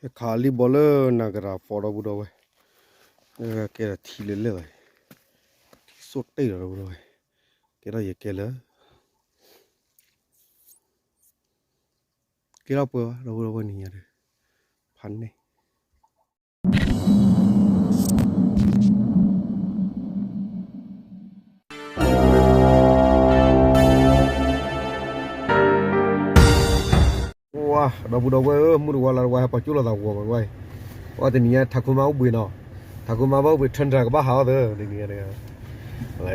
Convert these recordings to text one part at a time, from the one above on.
ဟဲခးလံာ်ဘီလၢနၤကရၤဖီ ဒီပုၢ်ဒီဝဲၢ်, ကဲထီၣ်ထံလၢလဲၣ်လီၤ, ထံစိၣ်တ့ၢ်လီၤ ဒီပုၢ်ဒီဝဲၢ်, ကဲထီၣ်ယကဲလၢ ကဲထီၣ်ပှဲၤဘၣ် ဒီပုၢ်ဒီဝဲၢ် နံၤညါဒီး ဖးန့ၢ် ဝါ ဒီပုၢ်ဒီဝဲၢ်ဧၢ, မုၢ်တဝါလါတဝါ ဟဲပီၤကၠိလိာ်သးဂီၤမးဝဲ, အဝဲတနံၤညါ ထးခိၣ်မါအိၣ်ဘှံးနီၤ, ထးခိၣ်မါဘၣ်အိၣ်ဘှံး ထၢၣ်တြၢ်ကဘၣ်ဟးအီၤသၢ တနံၤညါတဂၤ,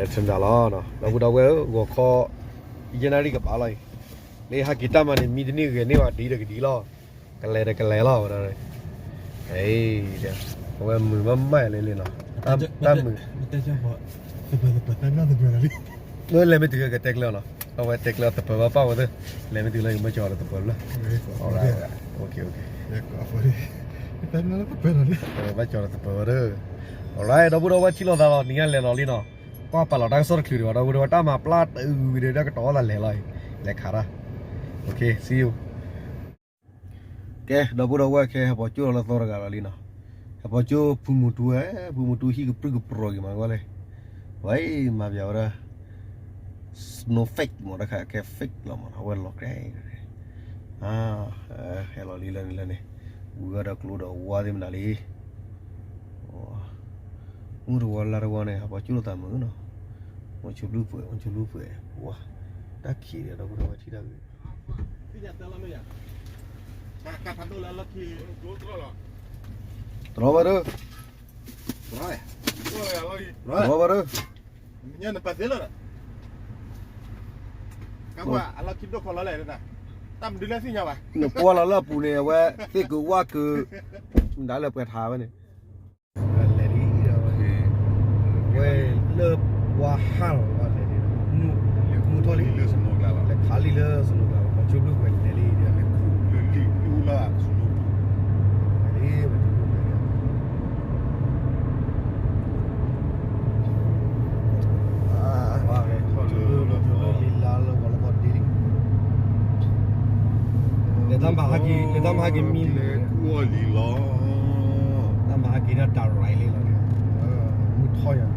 ထၢၣ်တြၢ်လီၤ, ဒီပုၢ်ဒီဝဲၢ်ဧၢ, ဂီၤခီ ယဲၢ်နၣ်ရံၣ်ကဘၣ်လီၤအံၤ, လၢဟဲက့ၤတၢ်မၤန့ၣ် မံတန့ၢ်ဂဲၤန့ၢ်ဘၣ် ဒ်ဒီးကဒ်လီၤ, ကလဲၤဒီးကလဲၤလီၤဝဲဒၣ်, အဝဲမုာ်မးမးလဲၤလံနီၤ, တၢ်မုာ် လဲၤမ့ၢ်တုၤကတဲကျၢၤနီၤ, အဝဲတဲကျၢၤသပၢၤဘၣ်ပၣ်ဝဲသ့ၣ်, လဲၤမ့ၢ်တုၤလၢကမၢကၠီၤဒီးသပၢၤလၢ, ဘၣ်ကၠီၤဒီးသပၢၤဝဲဒီး, ဒီပုၢ်ဒီဝဲၢ်ထံၣ်လိာ်သးလီၤ နံၤညါလဲၤလီၤလံနီၤ, ကွၢ်ပာ်လီၤတၢ်ကစီၣ်တချုးဒံးဘၣ် ဒီပုၢ်ဒီဝဲၢ် တၢ်မၤပျၢ်တအုးဝံၤဒီး တၢ်ကတီၤအီၣ်သးလဲၤလီၤအံၤ, လဲၤခးတၢ်, ကဲ ဒီပုၢ်ဒီဝဲၢ် ခဲဟဲပီၤကၠိလီၤလၢသီတဂၤလီၤလံနီၤ, ဟဲပီၤကၠိဖုမူတူဝဲ, ဖုမူတူဟံၣ်ကပြုၢ်ကပြီၤက့ၤမးဝဲလဲၣ်, ဝဲမၤပျးဝဲဒၣ် snow fake မး တၢ်ခါခဲ fake လီၤမး အဝဲလီၤကြဲ ဟဲလီၤလံလၢန့ၣ်လၢန့ၣ်, ဝံၤဒီးကျိဒီးဝါသ့ၣ်မနုၤလံ, မုၢ်တဝါလါတဝါန့ၣ် ဟဲပီၤကၠိလိာ်သးမုာ်နီၤ, မ့ၢ်ဆိဘျုးပှဲၤ မ့ၢ်ဆိဘျုးပှဲၤ, ဝါ, တၢ်ခံးဒီး ဒီပုၢ်ဒီဝဲၢ်ထံၣ်တၢ်ဂ့ၤ တြီဘၣ်ဒီး, တြီဘၣ်ဒီး, နကွၢ်လီၤလၢအပူၤန့ၣ် အဝဲသ့ၣ်ကဝၣ်က, မတၤလၢပှဲၤထးဝဲန့ၣ် လဲၤလံဒီး, ဝဲလၢပှၤဟးလီၤဝဲလဲၤလံ, မုၢ်ထီၣ်လံ, လဲၤခးလံလၢစနိကျါလီၤ, ပှၤကၠိဘျုးပှဲၤလဲၤလံဒီး, လဲၤလံ, လဲၤလံ, လံလါလၢပှၤလီၤပှၤဒ့လံ, လဲၤတၢ်မၤဟးက့ၤ, လဲၤတၢ်မၤဟးက့ၤမံလံ, တၢ်မၤဟးက့ၤဒၣ်တၢ်ရၤလံလီၤ, မုၢ်ထီၣ်ယၤ,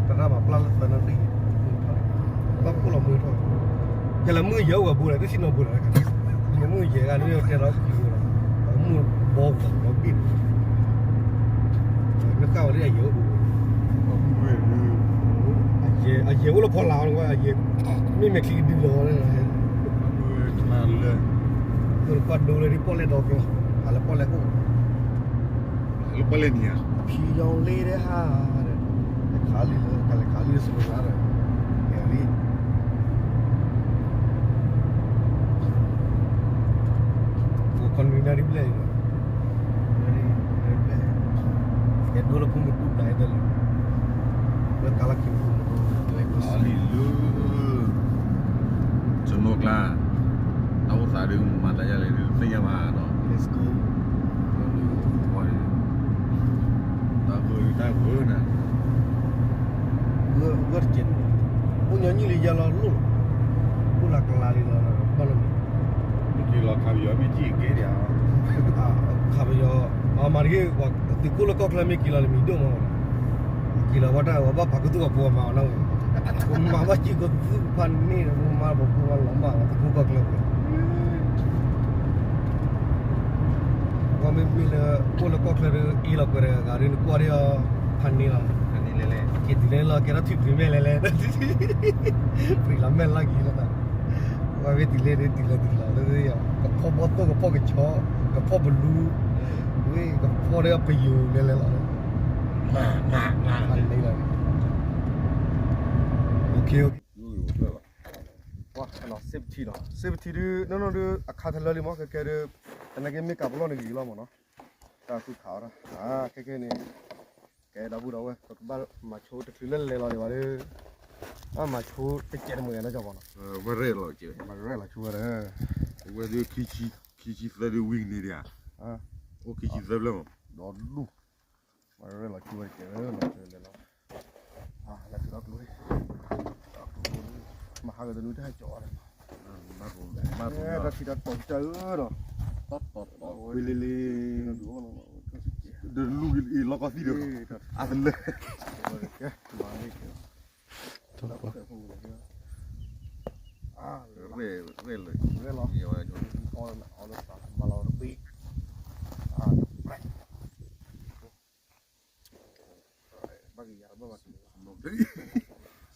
တၢ်တၢ်မၤပျၢ်လၢသၢနၣ်ရံၣ်, ဘၣ်ကိၣ်လီၤမုၢ်ထီၣ်, ယလဲၤမုၢ်ယဲၢ်အိၣ်ဝဲဘူးလီၤ တဆံနီၤဘူးလီၤ, ယမုၢ်ယဲၢ်ဂၤလၢယတဲလီၤခံဝဲလီၤ, မုၢ်ဘီဝဲလီၤဘ့ၣ်, နဃၣ်ဝဲလၢအယဲၢ်အိၣ်ဘူး, အယဲၢ်အိၣ်လၢဖီလာ်အီၤ, အယဲၢ်, မ့မ့ၢ်ချံကဒုလီၤ, လၢ, ပှၤဒိလၢဒ်ပီၣ်လဲၣ်ဒီက့ၤ, ဟးလၢပီၣ်လဲၣ်အိၣ်, လၢပီၣ်လဲၣ်န့ၣ်ဧါ, ဖံယီၤလ့ဒၣ်ဟါ, လဲၤခးလံလၢ, ကလဲၤခးလံလၢစနိကျါဒီး, လဲၤလံ, အိၣ်ခီနွံနၣ်ရံၣ်ဘျဲၣ်လံလီၤ, နွံနၣ်ရံၣ်ဘျဲၣ်, ကဲဒိလၢဖိမုၣ်တူၢ်ဒၣ်အံၤတလၢ, လၢကါလီၢ်ခံဖိမုၣ်တူၢ်, လံလၢ, စနိကျါ, တၢ်အိၣ်သးဒုးမၤသးယါလဲၣ်ဒုးသ့ၣ်ညါဘၣ်နီၤ, တၢ်ဂၢၢ်တၢ်ဂၢၢ်နၤ, ဂၢၢ်တကဲး, အိၣ်ညီနုၢ်လံယါလီၤလိၣ်လီၤ, အိၣ်လၢကလါလံလီၤ, ဘၣ်လီၤ, က့ၤလီၤခးပယီၤမ့ၢ်ကံၣ်က့ၤဒံးဧါ, ခးပယီၤ, အမၤတဂ့ၤ, သုးခိၣ်လၢကီၢ်ချၢမ့ၢ်က့ၤလီၤန့ၣ်မံၤဒိၣ်မး, က့ၤလီၤဝဲတၢ်ဝဲဘၣ်ဖးကသူၣ်ကဖိမၤအီၤနီၤ, ကမၤဘၣ်က့ၤကသူၣ်ဖးန့ၣ်ဒီး ကမၤပဖိမၤလီၤမၢ်လီၤ သုးခိၣ်ကီၢ်ချၢ, ကွၢ်မ့မ့ၢ်လၢ, အိၣ်လၢကီၢ်ချၢဒီး အ့ၣ်လီၤကွဲးဒီးဂၤဒ်နကွၢ်ဒ်အီၤ, ဖးန့ၣ်လီၤ, က့ၤတုၤလဲၣ်လီၤ ကဲထီၣ်ထွံၣ်ပျံၤမဲာ်လဲၣ်လဲၣ်, ပျံၤလီၤမဲာ်လီၤက့ၤလီၤ, ကွၢ်မ့ၢ်တုၤလဲၣ်ဒ်တုၤလီၤတုၤလီၤလၢ, ကဖီၣ်ဘီၣ်သိၣ် ကဖီၣ်ကဆီ, ကဖီၣ်ပလူ, ဝ့ၢ်ကဖီၣ်ဒီးပယိၤလဲၤလဲၤလီၤ, ဖးန့ၣ်လီၤ, စ့ပထံလီၤ, စ့ပထံဒုး နီၢ်နီၢ်ဒုး အခါတလၢလံမး ကဲကဲဒုး, သနာ်က့မ့ၢ်ကးပလီၢ်န့ၣ်ဂ့ၤလီၤမးနီၤ, တၢ်သူၣ်ခးအီၤဒၣ်, ခဲကဲန့ၣ်, ကဲဒီပုၢ်ဒီဝဲၢ် ပကဘၣ်မၤဆိတချုးလၢလဲၤလီၤဒံးဘၣ်ဒီး, ဘၣ်မၤဆိတကဲးတမှဲၤနီၤ ကၠီပီၤနီၤ, မၤရဲၣ်လီၤဆိဝဲဒီး, အဝဲဒုး ခံဆံသၢဒုးဝံၤကန့ၢ်ဒံးဧါ, အိၣ်ခံဆံသၢဖျၢၣ်မး, ဒီဒူၣ်, မၤရဲၣ်လီၤဆိဝဲတကဲးလီၤ, လၢတုၤဒီးကျိ, မၤဟးဂီၤတနုၤတဟဲကၠီအီၤဒီး, တၢ်ထံၣ်တၢ်တီၤတၢ်အၢဒီး, တီၤတီၤတီၤဝံၤလံလံ, ဒလူၢ်အံၤလီၢ်ကီၢ်သံၣ်ဒီး အသလၢ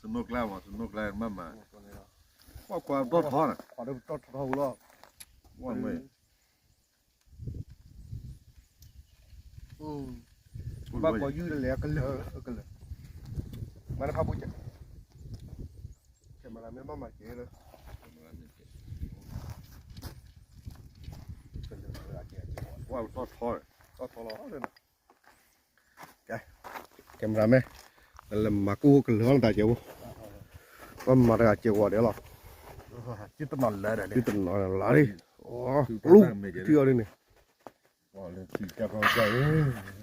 snow ကျါမး snow ကျါမးမး ကွၢ်ကွၢ်တီၢ်ထီနၤ ဘၣ်ကီးယုၢ်တလဲၤကလၢာ်ကလၢာ် မၤတဖၣ်ဖိကဲ camera မ့ၢ်ဘၣ်မၤကဲလၢ ကလၢာ်ကလၢာ် ကွၢ်တီၢ်ထီ တီၢ်ထီလီၤ camera man လၢမၤကူၣ်ကလၢာ်လီၤတၢ်ကဲးဖိ ပမၤတဂၤကဲးဝီၤဒဲးလီၤ တနီၤလၢာ်လံ ထံအီၤဒ်န့ၣ်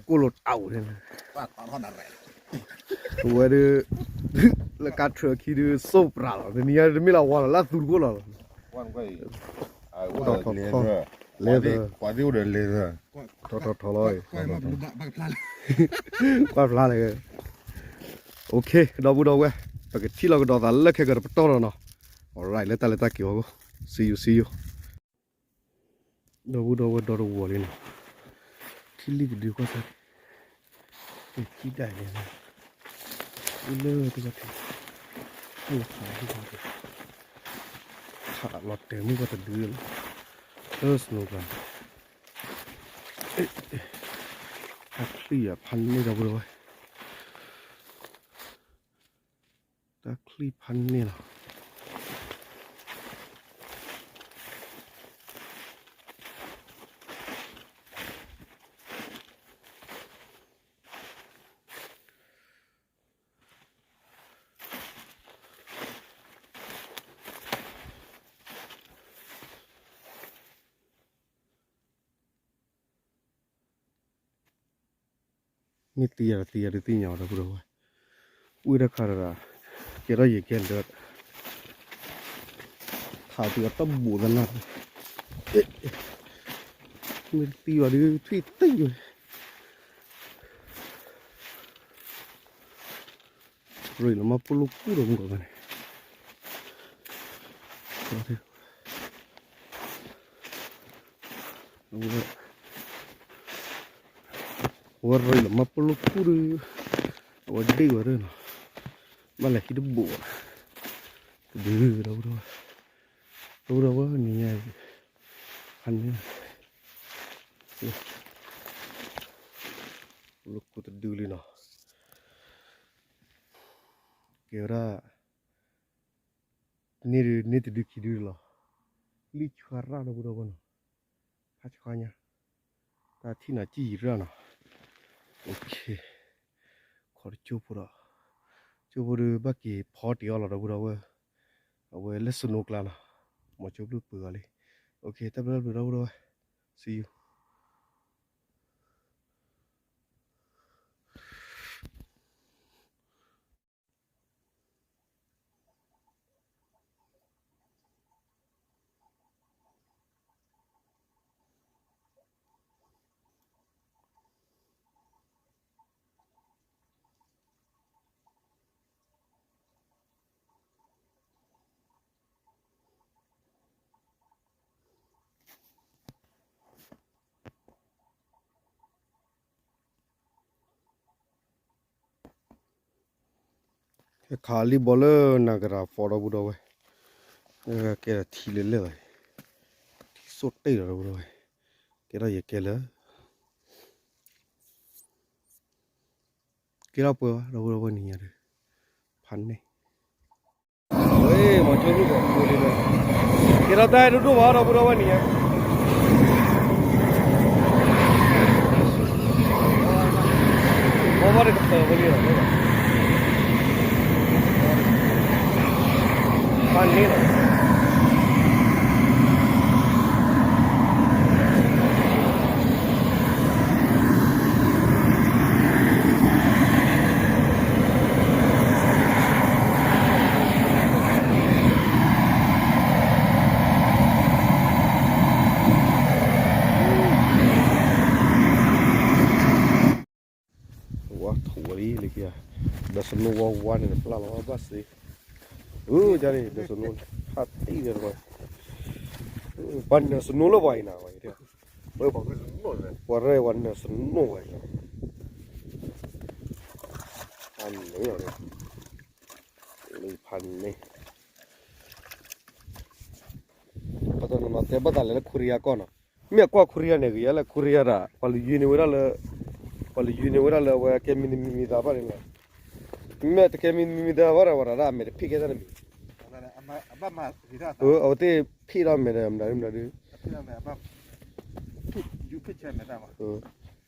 ကိၣ်လိာ်တၢ်အိၣ်န့ၣ် ဝဲဒၣ် လၢကါထၢၣ်ခံဒုး စိၣ်ပြးလီၤ တနံၤညါတမ့ၢ်လၢဝါလီၤ လၢသူတကိၣ်လီၤ ထီထီထီ လဲၤသၢ ထီထီထီလီၤ ကွၢ်ဖျါလဲၣ် OK ဒီပုၢ်ဒီဝဲၢ် ပကထံၣ်လီၤကဒီးသးလၢခဲကတပတီၢ်ဒီးနီၤ alright လၢတၢ်လၢတၢ်က့ၤဝဲ see you see you ဒီပုၢ်ဒီဝဲၢ်ဒီတဝီၤလံနီၤ ထံလံၤတဒုကွၢ်စၢ် ခံဒၣ်လဲၣ် အိၣ်လၢတဘၣ်ထံး အိၣ်ခးဒ်ခး ခးလီၤတဲာ်မုၢ်ကီၢ်တဒုလီၤ လၢ snow ကျါ တၢ်ချံၣ်အဖးန့ၢ်ဒီပုၢ်ဒီဝဲၢ် တၢ်ချံၣ်ဖးန့ၢ်လီၤ မ့ၢ်သံယၤဒီးသံယၤဒုးသ့ၣ်ညါအီၤဒီပုၢ်ဒီဝဲၢ် ဝံၣ်တခါဒီး ကဲထီၣ်ယဲၢ်ကဲလၢာ် ထးတုၤအတၢ်ဘူးသနၢ် မ့ၢ်တသံဘၣ်ဒုးထွံၣ်သ့ၣ်ယိာ် ရ့ၣ်လီၤမးပလိာ်ကူၣ်ဒီးမုၢ်ကီၢ်န့ၣ် အဝဲရ့ၣ်လီၤမးပလိာ်ကူၣ်ဒီး အဝဲဒ့ၣ်ဝဲဒၣ်နီၤ ဘၣ်လဲၤခံတဘူးဘၣ် တဒုဒီပုၢ်ဒီဝဲၢ် ဒီပုၢ်ဒီဝဲၢ်နံၤညါ ဖးန့ၢ် ပလိာ်ကူၣ်တဒုလံနီၤ ကဲဝဲဒၣ် န့ၢ်ဒုးန့ၢ်တဒုခံဒုလီၤ လံၣ်ဆှါရၣ်ဒီပုၢ်ဒီဝဲၢ်နီၤ ဖးဆှါညါ တၢ်ထံၣ်နၤကံၣ်ယံၤရၣ်နီၤ OK ခိးတကၠိဖိဒီး ကၠိဖိဒုးဘၣ်က့ၤဖီတ့ၢ်အီၤလီၤဒီပုၢ်ဒီဝဲၢ် အဝဲလၢ snow ကျါနီၤ မၤကၠိဘျုးပှဲၤဂီၤလံ OK တၢ်ဘျုးတၢ်ဘျုးဒီပုၢ်ဒီဝဲၢ် see you ခးလံဘီလၢ Niagara Falls ဒီပုၢ်ဒီဝဲၢ် ကဲထီၣ်ထံလၢလဲၣ်ဘၣ် ထံစိၣ်တ့ၢ်လီၤဒီပုၢ်ဒီဝဲၢ် ကဲထီၣ်ယဲၢ်ကဲလၢာ် ကဲထီၣ်ပှဲၤဘၣ်ဒီပုၢ်ဒီဝဲၢ်နံၤညါဒီး ဖးန့ၢ် ဝဲမၤကၠိဘျုးပှဲၤလံဒီး ကဲထီၣ်တၢ်အဲၣ်ဒိၣ်ဒိၣ်ဘၣ်ဒီပုၢ်ဒီဝဲၢ်နံၤညါ ဘီဘၣ်တကပၤဖိလံလီၤ ဖးန့ၢ်လီၤ ဒီး snow ဝါဝါန့ၣ် ပျၢ်လီၤဘၣ်စ့, အၢ ကန့ၣ် ဒီး snow ဟးတံၢ်ဒီး ပှၤနၢၤ snow လၢပှၤအံၤနၤဝဲ, ပှၤရဲၣ်ပှၤနၢၤ snow ဝဲအံၤ, ဖးန့ၣ်, ဖးန့ၣ်, ပှၤတနီၤနီၤတဲဘၣ်သးလဲၤလၢ ခိရံယါကီၢ်နီၤ, မ့ၢ်အကွၢ်ခိရံယါန့ၣ် ဂ့ၤယါလၢခိရံယါဒၣ် ပှၤလဲၤယုၢ်န့ၢ်ဝဲဒၣ်လၢ, ပှၤလဲၤယုၢ်န့ၢ်ဝဲဒၣ်လၢအဝဲကဲမံၤတမံၤမံၤသးဘၣ်န့ၣ်, မ့ၢ်တကဲမံၤတမံၤမံၤသးဘၣ်ဒီး ပှၤတၢ်မ့ၢ်တဖ့ၣ်ကဲတၢ်တမံၤ, အဝဲသ့ၣ်ဖ့ၣ်ထီၣ်မဲာ်ဒီး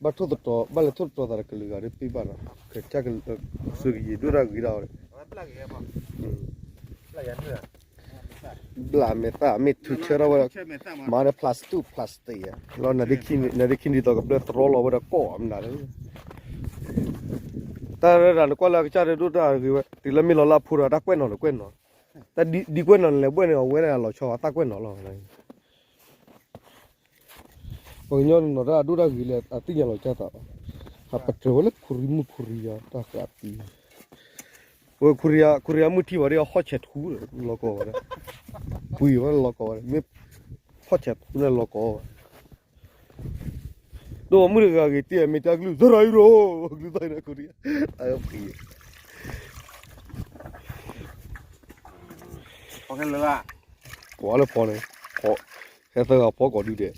မတၤဒုမတၤဒု ဘၣ်ထိၣ်သတြီၤ ဘၣ်လဲၤထိၣ်သတြီၤသးဒီးကလုာ်ဂၤဒီး ပ့ၢ်ဘၣ်နီၤ, ကစၢ်ကလုာ် ကစၢ်ကယံၤဒိၣ်တၢ်ဂ့ၤဒၣ်ဝဲ, ဘျးမဲာ်သၣ် မ့ၢ်ထုးဆၢထီၣ်ဝဲဒီး မၤဒီး plastic plastic လီၤ, နဒ့ခံနံၤသီကဘျၢသရီလီၤဝဲဒီးကီၢ်အမနုၤလၢ တၢ်ရၢဒီးနကွၢ်လၢအကစၢ်ဒိၣ်တၢ်ဂ့ၤဝဲ တုၤလၢမ့ၢ်လီၤလၢအဖိဒီး တၢ်ကွဲးနီၤတကွဲးနီၤ, တၢ်ဒ်ကွဲးနီၤနလဲၤဘှဲၣ်န့ၣ် အဝဲဒၣ်လီၤဆီအတၢ်ကွဲးနီၤလီၤ. ပှၤကညီနီၤတၢ်အဒိၣ်တၢ်ဂ့ၤလၢအသ့ၣ်ညါလီၤကၢ်သး, ဟးပတြၢၤဝဲလၢခိရံမုၢ်ခိရံယါတၢ်ဃးသံ, ဝဲခိရံယါမုၢ်ထံဘၣ်ဒီး ဟီၣ်ဆဲးထူ လီၤကီဝဲဒၣ်, ပှံၤဝဲလီၤကီဝဲ, မ့ၢ်ဟီၣ်ဆဲးထူန့ၣ်လီၤကီဝဲ ဒိၣ်မုၣ်တဂၤဂ့ၤတ့ၢ် မ့ၢ်တၢ်ကလုၢ်သရၣ်အံၤဒီး ကလုၢ်သရၣ်အံၤန့ၣ် ခိရံယါ တၢ်ဖံး ကွၢ်လၢဖီန့ၣ်, ဟဲသၢဂၤဖီကိးဒုဒဲး,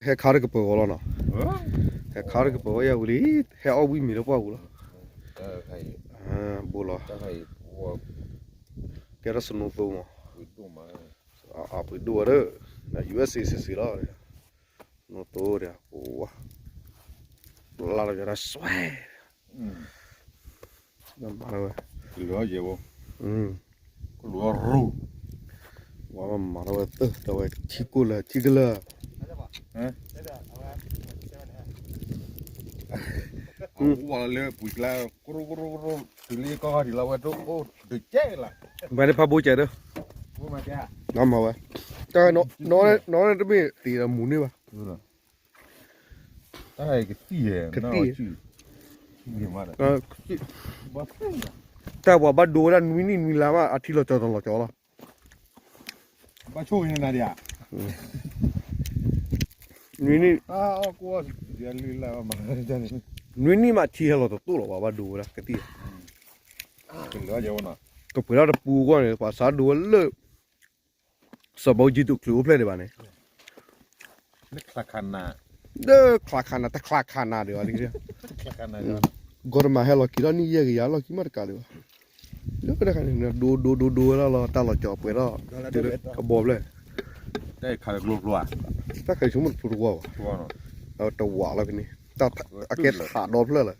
ဟဲခါတကပၤဂီၤလီၤနီၤ, ဟဲခါတကပၤဂီၤယၤဝံၤလံ, ဟဲအီၣ်ဝံၣ်မ့ၤလၢပှၢ်ပူၤလီၤ, ဘိလီၤ, ကဲထီၣ် snow သိမး, အပှ့ၤဒိၣ်ဝဲဒီး, န ယူၢ်အ့းစ့ စ့စ့လီၤ, snow သိဒီး, လၢလီၤယၤတၢ်စွဲ မၤလီၤဝဲ, ကလူၤအီၣ်ယဲၢ်ဘိ, ကလူၤအီၣ်ရူၢ်, ဝဲမၤလီၤဝဲသၢ တဝဲထံကိၢ်လၢထံကလၢာ်, ဝဲလၢပှၤကျါ ကရူၢ်ကရူၢ်ကရူၢ် တုၤလၢကီၢ်ဂၤဒံးလီၤဝဲဒိၣ်အိၣ်ဒုးကဲလီၤ, ဘၣ်န့ၣ်ဖးဘိကဲဒီး, မၤဝဲ, တၢ်နီၢ်န့ၣ်တမ့ၢ်တ့ဒီးမူၤန့ၢ်ဘၣ် တၢ်ကသံၣ်, တၢ်ပှၤဘၣ်ဒိဝဲဒၣ်နွံနံၣ်နွံလါမး အထံလီၤကီၤတလီၤကီၤလီၤ, ဘၣ်ဆိၣ်ဂ့ၤနၤဒံးဧါ, နွံနံၣ်, နွံနံၣ်မးထံဟဲလီၤတတိၢ်လီၤ ပှၤဘၣ်ဒိဝဲဒၣ်ကသံၣ်, ကပှဲၤထီၣ်တပူၤကွၢ်န့ၣ် ပှၤစးဒိဝဲလၢ စီၤဘီကံတူးချုးအိၣ်ဖျဲၣ်ဒံးဘၣ်န့ၣ်, လၢချါခးနၤ, တချါခးနၤဒံးဘၣ်, ဂီၤတမၤဟဲလီၤက့ၤထီၣ်နံၣ်ယဲၢ်ကယၤလီၢ်ခံမးတကးဒံးဘၣ်, လၢတခါန့ၣ် ဒိဒိဒိဒိဝဲဒၣ်လီၤ တၢ်လီၤကီၤပှဲၤထီၣ်, အဘီဖျၢၣ်, တၢ်ခးဆိကမိၣ်တဖျိတဝါဘၣ်, တဝးလီၤကန့ၣ်, အကဲထးဒီဖျၢၣ်လၢ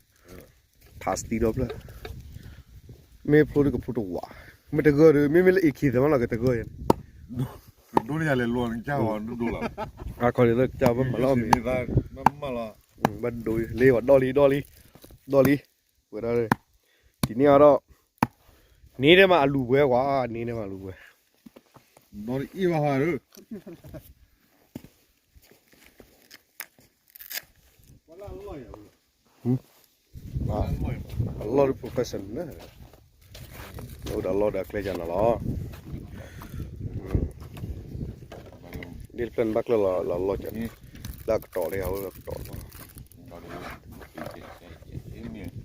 ထးစတံဒီဖျၢၣ်, မ့ၢ်ဖျိဒ်ကဖျိတဝး, မ့ၢ်တဂၢၢ်ဒီး မ့မ့ၢ်လၢ AK သ့မးလီၤကတဂၢၢ်ယဲန့ၣ်, ဒိန့ၣ်ယလဲၤလိၤန့ၣ် ကၢ်ဝဲဒိၣ်လီၤ, အခီန့ၣ်လၢကၢ်ဘၣ်မၤလီၤမ့ၢ်, ဘၣ်ဒိလ့ဝဲ ဒီလံ ဒီလံ ဒီလံ, ဝဲဒၣ်, ဒ်န့ၣ်အဒီး, န့ၣ်ဒဲးမးအလူၤပှဲၤကွၢ် န့ၣ်ဒဲးမးအလူၤပှဲၤ ဒီအံၣ်ဘၣ်ဟါဒီး အလီၢ်ဒ် professional န့ၣ်, အိၣ်ဒီးလီၢ်ဒီးအကျဲကနၤလီၤ, ဒ်တဖျၢၣ်န့ၣ်ဘၣ်ကျၢၢ်လီၤလီၤကီၤ, လၢအကတီၢ်လၢယအိၣ်လၢအကတီၢ်လီၤ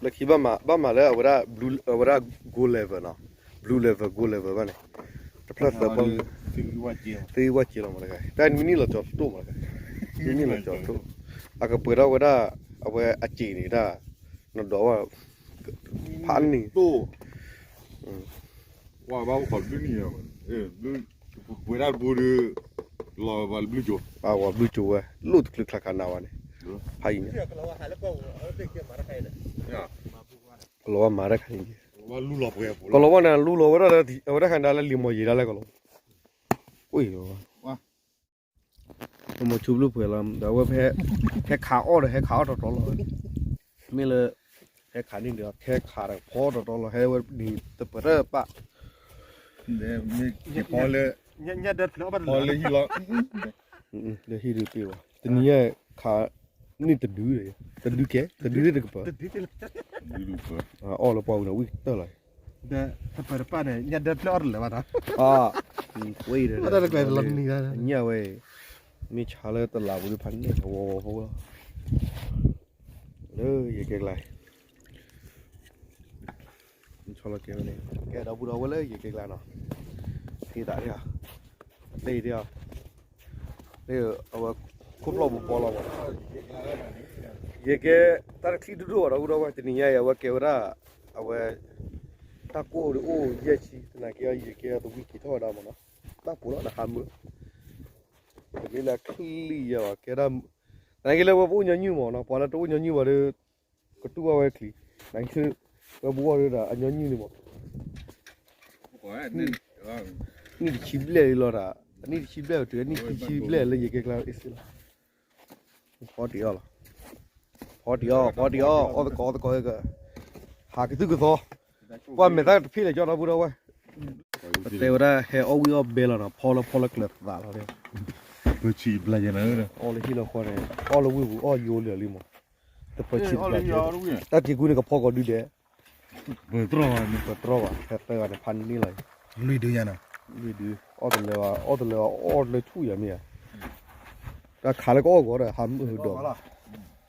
လၢခံဘၣ်မၤ ဘၣ်မၤလၢအဝဲဒၣ် အဝဲဒၣ် gold level နီၤ, blue level gold level ဘၣ်န့ၣ်, တဖျၢၣ်သၢပီၢ်, သ့ဝဲက့လီၤမးတဂၤ, တၢ်နွံနံၣ်လီၤကၠီၤတိၢ်မးတဂၤ, နွံနံၣ်လီၤကၠီၤတိၢ်, အကပှဲၤထီၣ်ဝဲဒၣ်, အဝဲအစ့ၤန့ၣ်ဒၣ်, နဒီးဝဲ, ဖးန့ၣ်, ဝဲဘၣ်အိၣ်ခိးဘျုးနံၣ်, ပှဲၤဒၣ်တပူၤဒီး, လီၤဘၣ်ဘျုးကၠိၤ, အဝဲဘျုးကၠိၤဝဲ, လိၣ်တချုးချါခးနၤဝဲန့ၣ်, ဖးအံၤန့ၣ် ကလီၤဝါမၤတၢ်ခါန့ၣ်, ကလီၤဝါန့ၣ် လူလီၤဝဲဒၣ်လၢ အဝဲဒၣ်ခါန့ၣ်လၢလံာ်မီၢ်ယံၤဒၣ်လဲာ်ကလီၤ, အိၣ်အံၤလီၤ, မီၤဆူဘျုးပှဲၤလီၤ ဒီးအဝဲဖဲ, ဟဲခးအီၣ်ဒီး ဟဲခးအီၣ်တီတီလီၤ, မ့ၢ်လၢ, ဟဲခးန့ၣ်ဒီး ဟဲခးဒီးဖီတီတီလီၤ ဟဲဝဲဒ်တပတၢၢ်ပၢ်, ဖီလၢ, ဖီလၢဟံၣ်လီၤ, လၢဟံၣ်ဒုးပ့ၤဝဲ, တနံၤညါခး, န့ၣ်တဒု, တဒုကဲ, တဒုသ့ၣ်တကပၤ, အီၣ်လၢပှၢ်ဝံၤနီၤ ဝံၣ်ကတၢၢ်လီၤ, တပၢၤတပၢ်န့ၣ် ညၣ်ဒၢဖျၢၣ်အီၣ်တလၢာ်ဘၣ်နီၤ, ဝဲအံၤ, ညၣ်ဝဲအံၤ, မ့ၢ်ဆါလၢတလးပူၤဒုးဖးန့ၢ်ဝီဝီဖိလီၤ, လၢယကဲကျါ ဆီလီၤကဲဝဲန့ၣ် ကဲဒီပုၢ်ဒီဝဲၢ်လၢယကဲကျါနီၤ, ဖံးသးဒၣ်, သ့ဒၣ်, အဝဲ ခိၣ်ဖျီၣ်ပူၤပီလီၤဘၣ်, ယကဲ တၢ်တချံၣ်ဒိၣ်ဒိၣ်ဘၣ်ဒီပုၢ်ဒီဝဲၢ် တနံၤညါအံၤ အဝဲကဲဝဲဒၣ်, အဝဲ တၢ်ကိၢ်ဒုးအိၣ်ယဲၢ်ဆံ သနာ်က့အီၤ ယကဲသဝံက့ၤထီၣ်ဝဲဒၣ်မးနီၤ, တၢ်ပူၤလီၤဒီးဟးမုာ်, တမ့ၢ်လၢချံၣ်ယဲၢ်ဘၣ် ကဲဒၣ်, သနာ်က့လၢဝဲပအိၣ်ညီနုၢ်မးနီၤ ပှၤလၢတအိၣ်ညီနုၢ်ဘၣ်ဒီး ကတူၢ်ဘၣ်ဝဲချံ, နက့ ဝဲပဂီၢ်ဒီးအညီနုၢ်န့ၣ်မး, နံၣ်တဆံဘျဲၣ်လံလီၤဒီး, နံၣ်တဆံဘျဲၣ်တုၤနံၣ်ခံဆံဘျဲၣ်လၢယကဲကျါအ့ၣ်စ့လီၤ, ဖီတံၢ်အီၣ်လီၤ, ဖီတံၢ်အီၣ် ဖီတံၢ်အီၣ် အီၣ်သကိးသကိး, ဟးကသုၣ်ကသီ, ပှၤမဲာ်သၣ်တဖ့ၣ်လၢကၠီဒီပုၢ်ဒီဝဲၢ်, ပတဲဝဲဒၣ်ဟဲအီၣ်ဝံၣ်အီၣ်ဘဲလီၤနီၤ ဖီလၢဖီလၢကျၢၤသးလီၤ, အီၣ်လၢဟံၣ်လီၤဃီန့ၣ် အီၣ်လၢဝ့ၢ်ပူၤအီၣ်ယိလၢာ်လံမး, တပၢၤဆံတပၢၤ, တၢ်က့ၤကူန့ၣ်ကဖီကိးဒုဒဲး, ပတြီဘၣ်, ဟဲသၢဂၤန့ၣ်ဖးန့ၢ်လီၤ, လွံၢ်ဒု, လွံၢ်ဒု, အီၣ်တလၢာ်ဘၣ် အီၣ်တလၢာ်ဘၣ်အီၣ်တလၢာ်ဆူၣ်ယၤမ့ၢ်ဧါ, တၢ်ခးလၢကအီၣ်ဂီၤဒီးဟး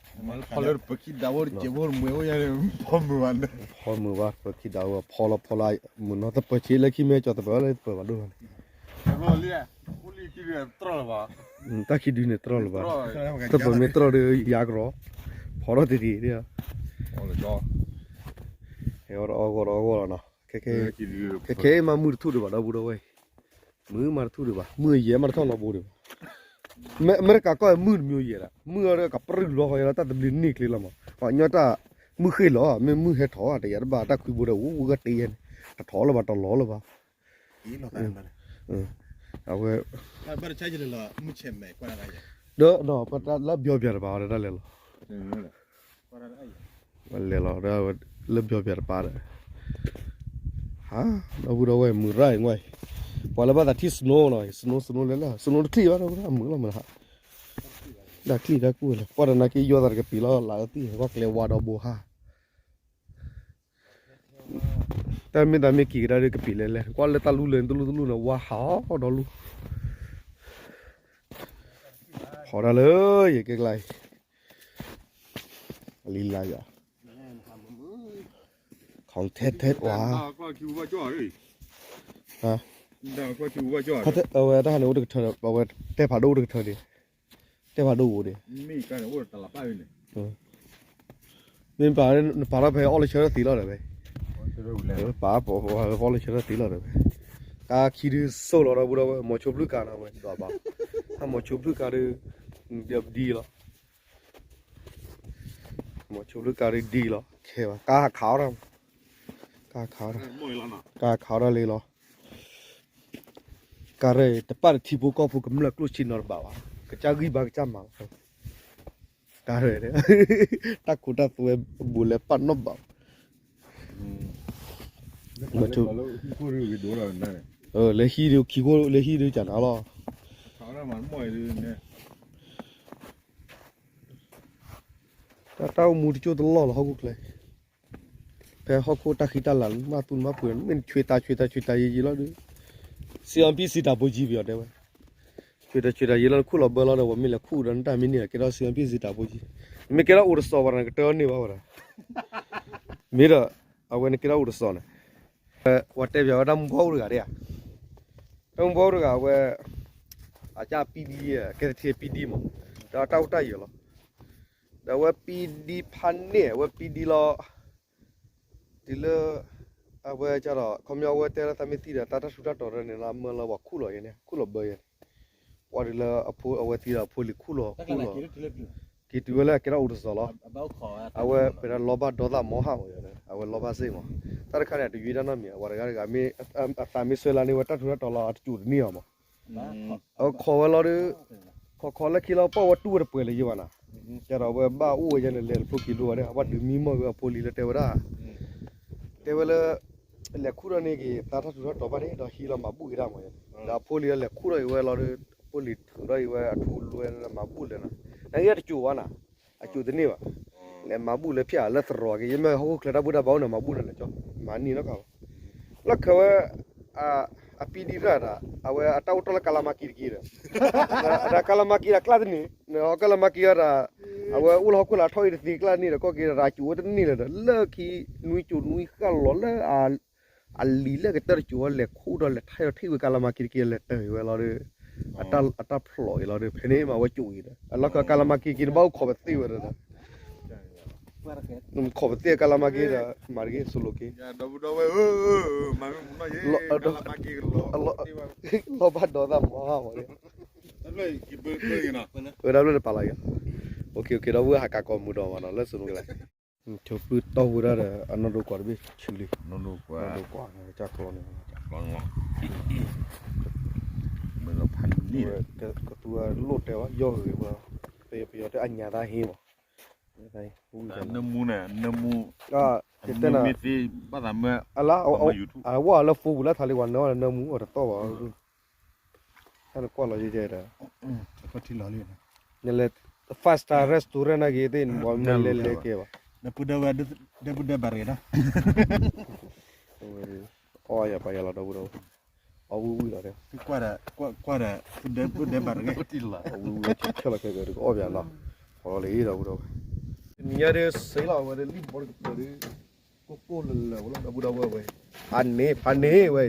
မုာ်ဒီး, ဖီလၢပခံဒးဝဲတစဲးဖိမွဲအိၣ်ယၤန့ၣ်, ဖီမုာ်ဘၣ် ဖီမုာ်ဘၣ် ပခံဒးဝဲ ဖီလီၤဖီလီၤ, မုာ်နီၤ တပၢၤဆံလၢခံမ့ၢ်ကၠီၤတပၢၤလၢတပၢၤဘၣ်ဒိၣ်လီၤန့ၣ်, တၢ်ခံဒုန့ၣ်တြီလၢၤဘၣ်, တပၢၤမ့ၢ်တြီဒီးယၤကရီ, ဖီထီၣ်တဒံးဒၣ်, ဟဲအီၣ်တအီၣ်ဂီၤတအီၣ်ဂီၤလီၤနီၤ, ခဲခဲအံၤမးမုၢ်တထူၣ်ဒံးဘၣ်ဒီပုၢ်ဒီဝဲၢ်, မုၢ်မးတထူၣ်ဒံးဘၣ် မုၢ်ယဲၢ်မးတထီၣ်နီတဘိဒံးဘၣ်, မ့ၢ်တကးကီၢ်မုၢ်တမံၤယဲၢ်ဒၣ် မုၢ်အီၤဒီးကပြုၢ်လီၤဃီယလီၤ တၢ်သဘျ့န့ၢ်ကျဲလီၤမး, ပှၤကညီတၢ်မုၢ်ဃ့ၢ်လီၤ မ့ၢ်မုၢ်ဟဲထီၣ် တယၤတဘၣ် တၢ်ခွံဘိဒီး ဝူဝဲကတ့ယဲန့ၣ် တထီၣ်လၢၤဘၣ်တလီၤလၢၤဘၣ်, အဝဲ ဒီး ပတၢ်လၢပျီပျၤတပၤဝဲဒၣ်လဲၤလီၤ, လဲၤလီၤ လၢပျီပျၤတပၤဒီး ဟါ ဒီပုၢ်ဒီဝဲၢ်မုာ်ရၢ်အံၤဝဲ, ပှၤလၢဘၣ်သးထံၣ် snow နီၤ snow snow လဲၤလၢ snow တချံၣ်ဘၣ်ဒီး မုာ်လီၤမးနဟး, တၢ်ချံၣ်တၢ်ကူၣ်လဲၤ ပှၤတနာ်က့ယီၤသးတကပံာ်လီၤ လၢအသံၣ် ကွၢ်ကျဲဝါဒီဘိဟါ တၢ်မ့ၢ်တၢ်မ့ၢ်က့ၤကဒါဒီးကပံာ်လဲၤလဲၤ ကွၢ်လၢတၢ်လူလၢာ်တလူၢ်တလူၢ်န့ၣ် ဝါဟးဒီလူၢ်, ဖီတၢ်လၢယကဲကျါအံၤ, အလံလါယၤ, ของแท้แท้วะ, အဝဲတၢ်ဟးန့ၣ်အိၣ်တကထၢ အဝဲတဲဖးဒိၣ်အိၣ်တကထၢန့ၣ်, တဲဖးဒိၣ်အိၣ်ဒီး မ့ၢ်ပာ်နပာ်ထီၣ်ဖဲအီၣ်လၢဆၢထၢၣ်သ့လီၤဒီးဝဲ, ပာ်ပအီၣ်လၢဆၢထၢၣ်သ့လီၤဒီးဝဲ, ကါခံဒုးစိၢ်လီၤဒီပုၢ်ဒီဝဲၢ် မိၤဆိဖျုၣ်ကါနီၤဝဲ, တၢ်မိၤဆိဖျုၣ်ကါဒုး, ဒ်လီၤ, မိၤဆိဖျုၣ်ကါဒုးဒ်လီၤ ခဲဘၣ် ကါဟးခးအီၣ်တၢ်, ကါခးအီၣ်တၢ်, ကါခးအီၣ်တၢ်လံလီၤ ကါရဲၣ် တပာ်တထံဖိကီၢ်ဖိကမျၢၢ်ကျိၣ်စ့နီတဘၣ်ဘၣ်, ကစၢ်ဂံၢ်ဘါကစၢ်မၤလီၤ, ကါရဲၣ်, တၢ်ခိတၢ်သွဲဘူးလဲၤပာ်နီတဘၣ်, လၢဟံၣ်ဒုးခံခိၣ် လၢဟံၣ်ဒုးခံခိၣ်လၢဟံၣ်ဒုးကနၤလီၤ, တၢ်တၢ်အိၣ်မူတကၠိၢ်တလီၢ်လီၤဟီၣ်ခိၣ်ချၢ ဖဲဟီၣ်ခိၣ်တၢ်ဃံတၢ်လၤန့ၣ် မ့ၢ်သူၣ်မ့ၢ်ပှ့ၤ မ့ၢ်နဆွ့တၢ်ဆွ့တၢ်ဆွ့တၢ်ယံာ်ယံာ်လီၤဒီး, စံးအီပံၢ်စံးတၢ်ဖိကံပယီၤတဲဝဲ, ဆွ့တၢ်ဆွ့တၢ်ယံာ်လီၤ နခူၣ်လီၤဘၢလီၤဒီး ပှၤမ့ၢ်လဲၤခူၣ်ဒီး နတၢ်မ့ၢ်န့ၢ်လီၤကဲထီၣ်စံးအီပံၢ်စံးတၢ်ဖိကံ, နမ့ၢ်ကဲထီၣ်အိၣ်တစီၤဘၣ်ဒီး နကတၢၢ်န့ၢ်ဘၣ်ဝဲဒၣ်, မ့ၢ်ဒီး အဝဲနကဲထီၣ်အိၣ်တစီၤန့ၣ်, ပှၤတဲပၠးဝဲတၢ်မူဘီအိၣ်တဂၤဒၣ်ဧါ, တၢ်မူဘီအိၣ်တဂၤအဝဲ အကၢ်ပံဒံ ကဲသထ့ပံဒံမး, ဒီးတၢ်အိၣ်တၢ်ယၢၤလီၤ, ဒီးအဝဲပံဒံဖးန့ၣ် အဝဲပံဒံလီၤ, တုၤလၢ အဝဲကဒီး ခီပညီအဝဲတဲလၢသးမ့ၢ်သံဒီး တၢ်တၢ်ထူးတၢ်တီၤတၢ်န့ၣ်လီၤ မၢလီၤပှၤခူၣ်လီၤယဲန့ၣ် ခူၣ်လီၤဘၢယဲန့ၣ်, ပှၤတုၤလၢအဝဲသံဒီးအဖိလံၤခူၣ်လီၤခူၣ်လီၤ, က့ၤတုၤဝဲလၢအကဲထီၣ်အိၣ်တစီၤလီၤ, အဝဲပှဲၤဒီးလီၤဘၣ်ဒီသးမီဟၣ်မးယဲန့ၣ် အဝဲလီၤဘၣ်စ့ၢ်မး, တၢ်တခါန့ၣ် အတယွ့ဒၣ်နီတမံၤ အဝဲတဂၤတဂၤမ့ၢ် အသးမ့ၢ်ဆှၢလၢန့ၢ်ဝဲတၢ်ထူးတၢ်တီၤလီၤ အတစိၤတန့ၢ်အီၤမး အဝဲခိးဝဲလီၤဒီး, ခိးခိးလၢခံလီၤ ပှၢ်ဝဲတူၢ်ဝဲတပှဲၤလၢၤယဲဘၣ်နၤ, ကဒီးဝဲဘၣ်အိၣ်ဝဲယဲန့ၣ် လဲၤတဖျိက့ၤလိာ်ဝဲဒၣ် အဝဲဒုးမံမီၢ်ဝဲအဖိလံၤလၢတဲဝဲဒၣ်, တဲဝဲလၢ လဲၤခူၣ်ထီၣ်န့ၢ်က့ၤ သးတၢ်ထူးတၢ်တီၤဘၣ်န့ၣ် ဒီးဟံးလီၤမၤဘူၣ်က့ၤတၢ်မး, ဒီးအဖိလံၤလၢလဲၤခူၣ်ထီၣ်က့ၤဝဲလီၤဒီး အဖိလံၤထုးထီၣ်က့ၤဝဲအထူလွဲမၤဘူၣ်လဲၤနၤ, နကဲတစိၤဘၣ်နၤ, အကၠိတန့ၢ်ဘၣ်, လဲၤမၤဘူၣ်လၢဖျၢၣ်လၢသရိာ်က့ၤ ယမ့ၢ်ဟီၣ်ခိၣ်ချၢတၢ်ဘူၣ်တၢ်ဘါအိၣ်န့ၣ် မၤဘူၣ်လၢလဲၤကၠီ မၤန့ၢ်နီတခါဘၣ်, လၢခဲဝဲ အပံဒံရၣ်တၢ် အဝဲအတၢ်အိၣ်တီၢ်လၢကါလါမါက့တက့ၢ်ဒီး, ဒီးကါလါမါက့အကျါတန့ၢ်, ကါလါမါက့ဒီး အဝဲအိၣ်လၢဟီၣ်ခိၣ်လၢအထီၣ်အံၤတသ့ကျါတန့ၢ်ဒီး ကီၢ်က့ၤဒီး အကၠိဝဲတန့ၢ်လၢၤဒီး လၢခံနွံကၠိနွံဃၣ်လီၤလၢ အလံၤလၢကတၢၢ်တကၠိဝဲလဲၤခူၣ်ဒီးလဲၤထါယီၤထံၣ်ဝဲကါလါမါက့တက့ၢ် လဲၤတၢ်ဝဲလီၤဒီး အတၢ်ဖျိးအံၤလီၤဒီး ဖဲန့ၣ်မးဝဲကၠိအံၤဒီး အလီၢ်ခံကါလါမါက့က့န့ၣ် ဘၣ်အိၣ်ခိးပသ့ၣ်ဝဲဒီး ခိးပသ့ၣ်ကါလါမါက့ဒီး မၤတက့ၢ် ဆိလိာ်က့ၤ လီၤဘၣ်ဒီသၣ်မီၤဟါမီၤန့ၣ် ဝဲဒၣ်ဖျၢၣ်န့ၣ်ပာ်လီၤယၤ, ဒီပုၢ်ဒီဝဲၢ်ဟးကးကိးမုာ်ဒီးမးနီၤ လၢစနိကလဲၣ်, ထၢဖုတီၢ်ဝဲဒၣ်ဒီး အနီၢ်ဒိကွၢ်တဘ့ၣ်ဆူလံ, နီၢ်ဒိကွၢ် ကၢ်ကျီန့ၣ်, ကတူၢ်လိာ်တဲဝဲ ယီၢ်ဂ့ၤဝဲ, ပယီၤတဲအညါသၣ်ဟ့မး, နၢမူန့ၣ် နၢမူ, တဲနၤ, အလါ, အဝဲလၢ phone ပူၤလၢထးလံ ပှၤနၢအီၤလၢနၢမူအီၤတသီၣ်ဘၣ်, တၢ်နကွၢ်လီၤယဲၢ်ဒီး, နလဲၤ five star restaurant နာ်က့ၤသ့ၣ် နဘၣ်မ့ၢ်လဲၤလဲၤကဲဘၣ်, ဒီပုၢ်ဒီဝဲၢ်, ဒီပုၢ်ဒီဝဲၢ်ဘၣ်ရ့ၣ်နီၤ, အီၣ်ယၤပာ်ယၤလီၤ ဒီပုၢ်ဒီဝဲၢ်, အီၣ်ဝံၣ်ဝံၣ်လီၤ, ကွၢ်ဒီး, ဒီပုၢ်ဒီဝဲၢ်ဘၣ်ရ့ၣ်, အီၣ်ဝံၣ်ဝံၣ်ဆၢလီၤခဲကဒီး ကအီၣ်ပၠးလီၤ, ဖီလီၤလံ ဒီပုၢ်ဒီဝဲၢ်, တနံၤညါဒီး စ့လီၤဝဲဒီး လံၣ်ဘီတကပၤဒီး ကိၢ်ကိၢ်လၢလၢဝဲလီၤ ဒီပုၢ်ဒီဝဲၢ်ဝဲ, ဖးန့ၣ် ဖးန့ၣ်ဝဲ,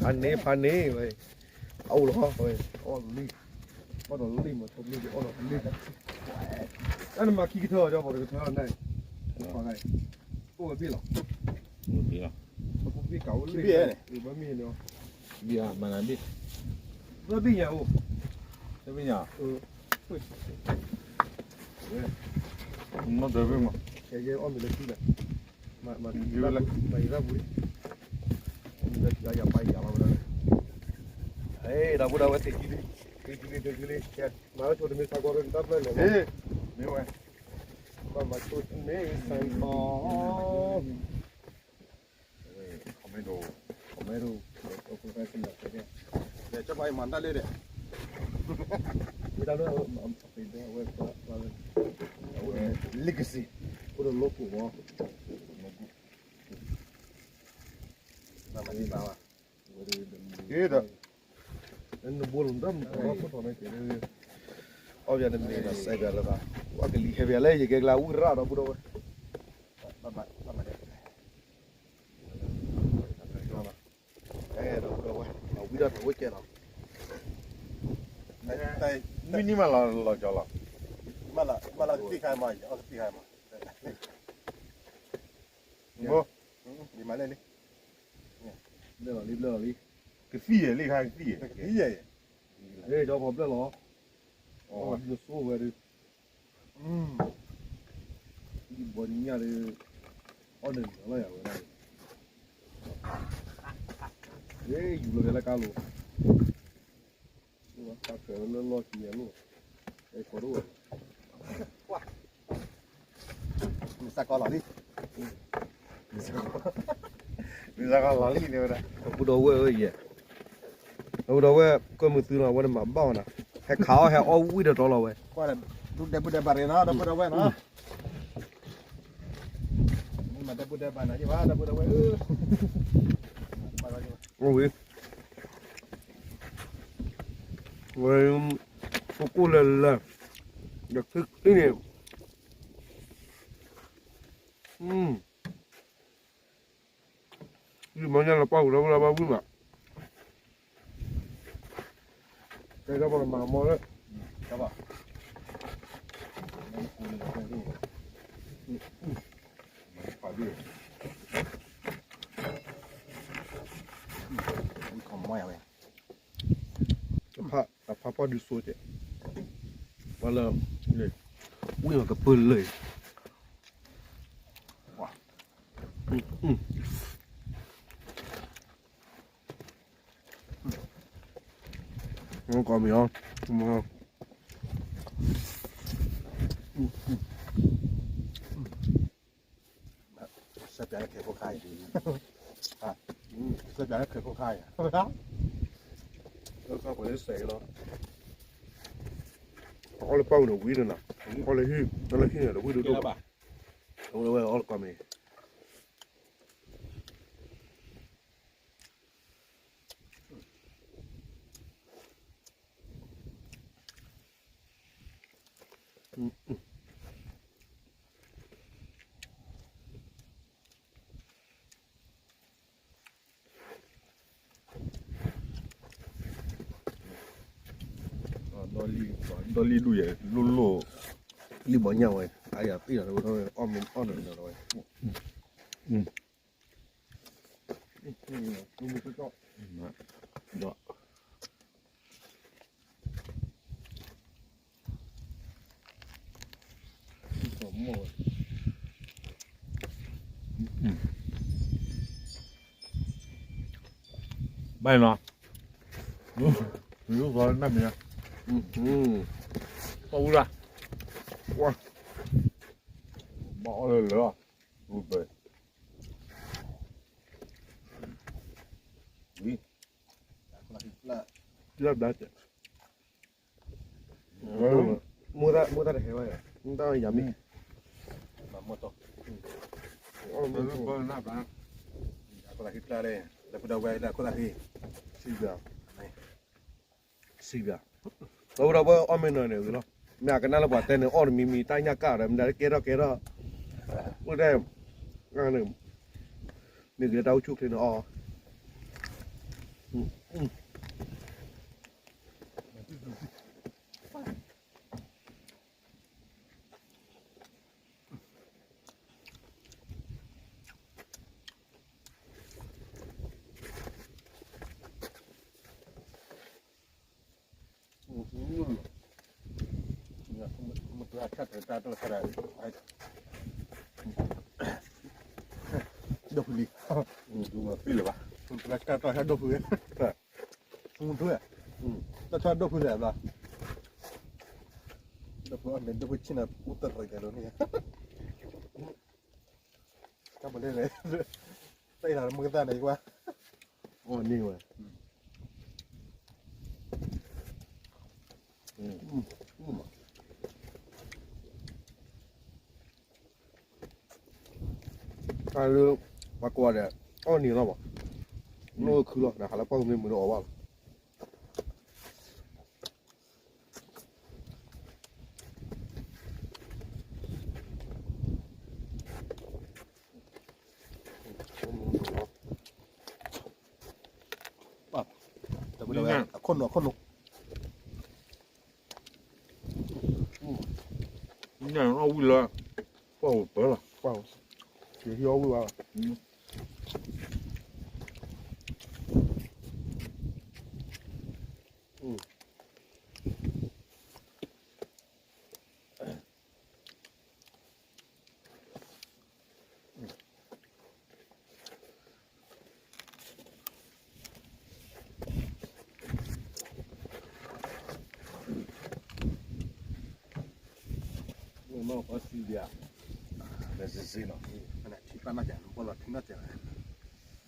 ဖးန့ၣ် ဖးန့ၣ်ဝဲ, အအိၣ်လီၤဝဲ, အီၣ်လံ, အီၣ်ဒီးလံမး ထိၣ်လံ အီၣ်ဒီးလံ, တၢ်နမၤခံကထၢဒီး ပှၤတကထၢန့ၣ်, အိၣ်ဝဲဘ့ၣ်လီၤ, ဘ့ၣ်လီၤ, ဘ့ၣ်န့ၣ်, ဘ့ၣ်မၤနၤဘ့ၣ်, ဘ့ၣ်ညါအိၣ်, ဘ့ၣ်ညါ, မ့ၢ်တဘ့ၣ်မး, ကဲကဲအီၣ်မ့ၤလၢခံဒီး မၤ, မၤ, မၤယံၤရၣ်ပူၤ, မၤယံၤရၣ်ပူၤ, ယၤပာ်ယၤလီၤဝဲဒၣ်, ဒီပုၢ်ဒီဝဲၢ် သ့ၣ်ခံလံ, သ့ၣ်ခံလံ သ့ၣ်ခံလံ, မၤလၢဆိတမ့ၢ်ဆါကီးဒီး တၢ်ဖျၢၣ်န့ၣ်, မ့ၢ်ဝဲ, ဘၣ်မၤဆိတမ့ၢ်ဆါကီး comment ဒိၣ်, comment ဒိၣ်, ကၠီပှၤအံၤမၤတၢ်လၢဒီး, ဝဲဒၣ်လၢ, အဝဲ legacy အိၣ်ဒီးလီၢ်ခိၣ်မး, ဘၣ်မၤဒံးဘၣ်ဘၣ်, ဒီး, နဘိလီၤဒၣ်မၤလီၢ်ခိၣ်ထီၣ်န့ၣ်ကဲ, အီၣ်ပၠးတမ့ၢ်ဒီးစဲးပၠးလၢၤဘၣ်, ပှၤကလံၤဟဲပၠးလၢယကဲကျါဝံၣ်ရၣ်ဒီပုၢ်ဒီဝဲၢ်, ဘၣ်မၤဒံး ဒီပုၢ်ဒီဝဲၢ်, အဝံၣ်ဒီးတၢ်ဝဲကဲလီၤ, မ့ၢ်နံၣ်မးလီၤလီၤကၠီလီၤ, မးလီၤကသံၣ်ခါမး, ယအီၣ်ကသံၣ်ခါမး, ယမၤလဲၣ်လံ, ဘျၢလီၤလံ ဘျၢလီၤလံ, ကသံၣ်ယဲၢ်လံခါကသံၣ်ယဲၢ်, ကသံၣ်ယဲၢ်, ကၠီပီဘျၢလီၤ, အီၣ်ဒ်သိးဝဲဒီး ဒ်ဘီဒ်ညၣ်ဒီး အီၣ်နုာ်နုာ်လီၤယၤဝဲဒၣ်, ယူၤလီၤက့ၤလၢကါလိၤ, တၢ်ဖဲးလၢလီၢ်ခံန့ၣ်လိၣ်, အဲၣ်ကီးဒိၣ်ဝဲ, မ့ၢ်စးကီးလီၤလံ, မ့ၢ်စးကီးလီၤလံန့ၣ်ဝဲဒၣ်, ပုၢ်ဒီဝဲၢ်ဧၢယဲၢ်, ပုၢ်ဒီဝဲၢ် ကၢၢ်မုၢ်သုနီၤ အဝဲန့ၣ်မၤဘၣ်အီၤနၤ, ဟဲခးအီၣ်ဟဲအီၣ်ဝံၣ်ဒီးတီလီၤဝဲ, ဒီပုၢ်ဒီဝဲၢ်ဘၣ်ရ့ၣ်နီၤ ဒီပုၢ်ဒီဝဲၢ်နီၤ, မ့ၢ်မၤဒီပုၢ်ဒီဝဲၢ်ဘၣ်နၤယဘၣ် ဒီပုၢ်ဒီဝဲၢ်ဧၢ, ဝဲ, ဝဲ, ပကိၢ်လၢလၢ, ဒီးချ့ချ့န့ၣ်, ယမၤညါလီၤပှၢ်ပူၤဒီး ပှၤဘၣ်ဝံၣ်ဘၣ်, ကဲဒီးပှၤကမၤမီလၢ, တဖၣ်ပှၢ်ဒုးစိကဲး, ပှၤလၢ, ဝံၣ်လီၤကပၢၢ်လၢာ်, ကီးမ့ၢ်အီၤ, ဆဲးပၠးလၢခဲဖိခါအံၤ, ဆဲးပၠးလၢခဲဖိခါအံၤ, လၢကီၢ်ပှဲၤလၢစဲးလီၤ, အီၣ်လၢပှၢ်ပူၤန့ၣ်ဝံၤဒီးနၤ အီၣ်လၢဟံၣ်, အီၣ်လၢဟံၣ်န့ၣ် တဝံၣ်ဒိၣ်ဒိၣ်ဘၣ်, အဝဲအီၣ်လၢကီၢ်မ့ၢ် ဒီလံၣ်ဒူၣ်ယဲၢ် လိၣ်လိၣ်, လံၣ်ဘီညၣ်ဝဲ အယၤသ့ၣ်လီၤ အီၣ်မ့ၢ်အီၣ်နီၤနီၤဝဲ, ဘၣ်နီၤ, နမ့ၢ်, ပှၤဝံၤလီၤ, ဘၣ်အီၣ်လၢလၢ, ဝံၤ, လၢဘျါ, မိၢ်သၣ်တဟဲဘၣ်, မ့ၢ်တၢ်ယၤမ့ၢ်, လၢပဒဝဲလၢခိၣ်သၣ်ဃံ, စံးဘၣ်, လၢပဒဝဲအီၣ်မ့ၢ်နီၤန့ၣ်ဂ့ၤလီၤ, မ့ၢ်အကနၣ်လၢပှၤတဲန့ၣ် အီၣ်တမံၤမံၤ တၢ်ညၣ်ကၣ်ဒီး မ့ၢ်ဒၣ်လၢကဲထီၣ်ကဲထီၣ်, အိၣ်တဲ, မ့ၢ်ဂ့ၤလၢတၢ်အိၣ်ဆူၣ်ချ့န့ၣ်အီၣ် ဒိၣ်ဖုလံ, ဒိၣ်ဖု, တၢ်ဒိၣ်ဖုလဲၣ်, ဒိၣ်ဖုအီၣ်မ့ၢ်ဒိၣ်ဖုဆ့ၣ်နီၤ ပူတရံးကဲလိာ်န့ၣ်, တၢ်မၤလဲၣ်န့ၣ်, တၢ်အံၤလၢမုၢ်ကသၣ်န့ၣ်ကွၢ်, အီၣ်န့ၢ်ဝဲ တၢ်လၢ ပှၤကိးဂၤဒဲး အီၣ်နံၤလီၤမး, လိၣ်ခုလီၤ နဟးလၢပှၢ်မ့ၢ်မုာ်လၢအီၣ်ဘၣ်လီၤ. အခိၣ်နူာ် အခိၣ်နူာ်, ညၣ်အီၣ်ဝံၣ်လၢ ပှၢ်ဧိၤပၢလီၤ, ပှၢ်ဧိၤ, ယဟံၣ်အီၣ်ဝံၣ်ဘၣ်လီၤ. မ့ၢ်အီၣ်စံဘျါ, မ့ၢ်စ့စ့နီၤ, ထံပၢ်နီၢ်ကၢၤ နပီၢ်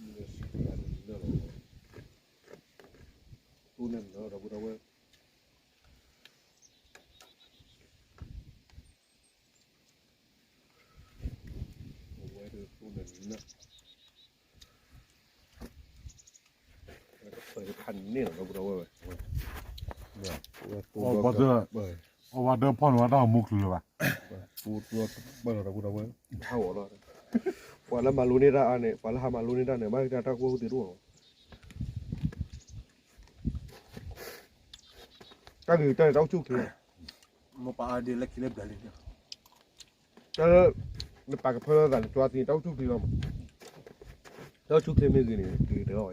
လီၤထံနီၢ်ကၢၤ, တိၢ်န့ၣ်နီၤ ဒီပုၢ်ဒီဝဲၢ် အဝဲဒၣ်ဖီၣ်န့ၢ်လီၤ ဒီပုၢ်ဒီဝဲၢ်ဝဲ, အဝဲဒၣ်ဖီၣ်န့ၢ်ဝဲ တၢ်ဂီၤမူချုးလၢၤဘၣ်, ပှၤလၢမၤလိန့ၢ်တၢ်အါန့ၣ် ပှၤလၢဟးမၤလိန့ၢ်တၢ်န့ၣ် ဘၣ်တၢ်ကူၣ်ဘၣ်ကူၣ်သ့တအိၣ်လီၤ. တၢ်ဂ့ၤကတၢၢ်န့ၣ် တၢ်အိၣ်ဆူၣ်အိၣ်ချ့, မိၢ်ပၢ်အါဒ်လၢခံလၢဘျၢလံန့ၣ်, တၢ်လၢ နပာ်ကဖၢလၢသးန့ၣ် ကၠီသံ တၢ်အိၣ်ဆူၣ်အိၣ်ချ့လီၤမး, တၢ်အိၣ်ဆူၣ်အိၣ်ချ့မ့ၢ်ဂ့ၤန့ၣ် ဂ့ၤတဂၤဘၣ်ည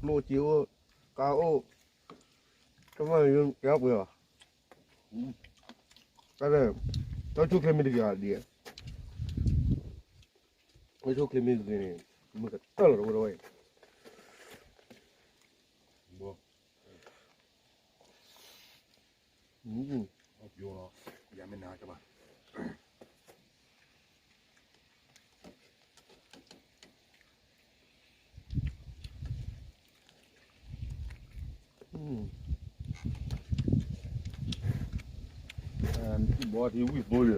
ါ, ကျိၣ်စ့အိၣ်, ကါအိၣ်, ကမၣ်ယကဲပှဲၤဘၣ်, တၢ်အိၣ်ဆူၣ်အိၣ်ချ့မ့ၢ်တဂ့ၤဒ်, တၢ်အိၣ်ဆူၣ်အိၣ်ချ့မ့ၢ်ဂ့ၤန့ၣ် မ့ၢ်ကတၢၢ်လီၤ ဒီပုၢ်ဒီဝဲၢ်အံၤ ယမ့ၢ်နၤကဘၣ်, အ ဘီထံဝံၣ်သိလံ,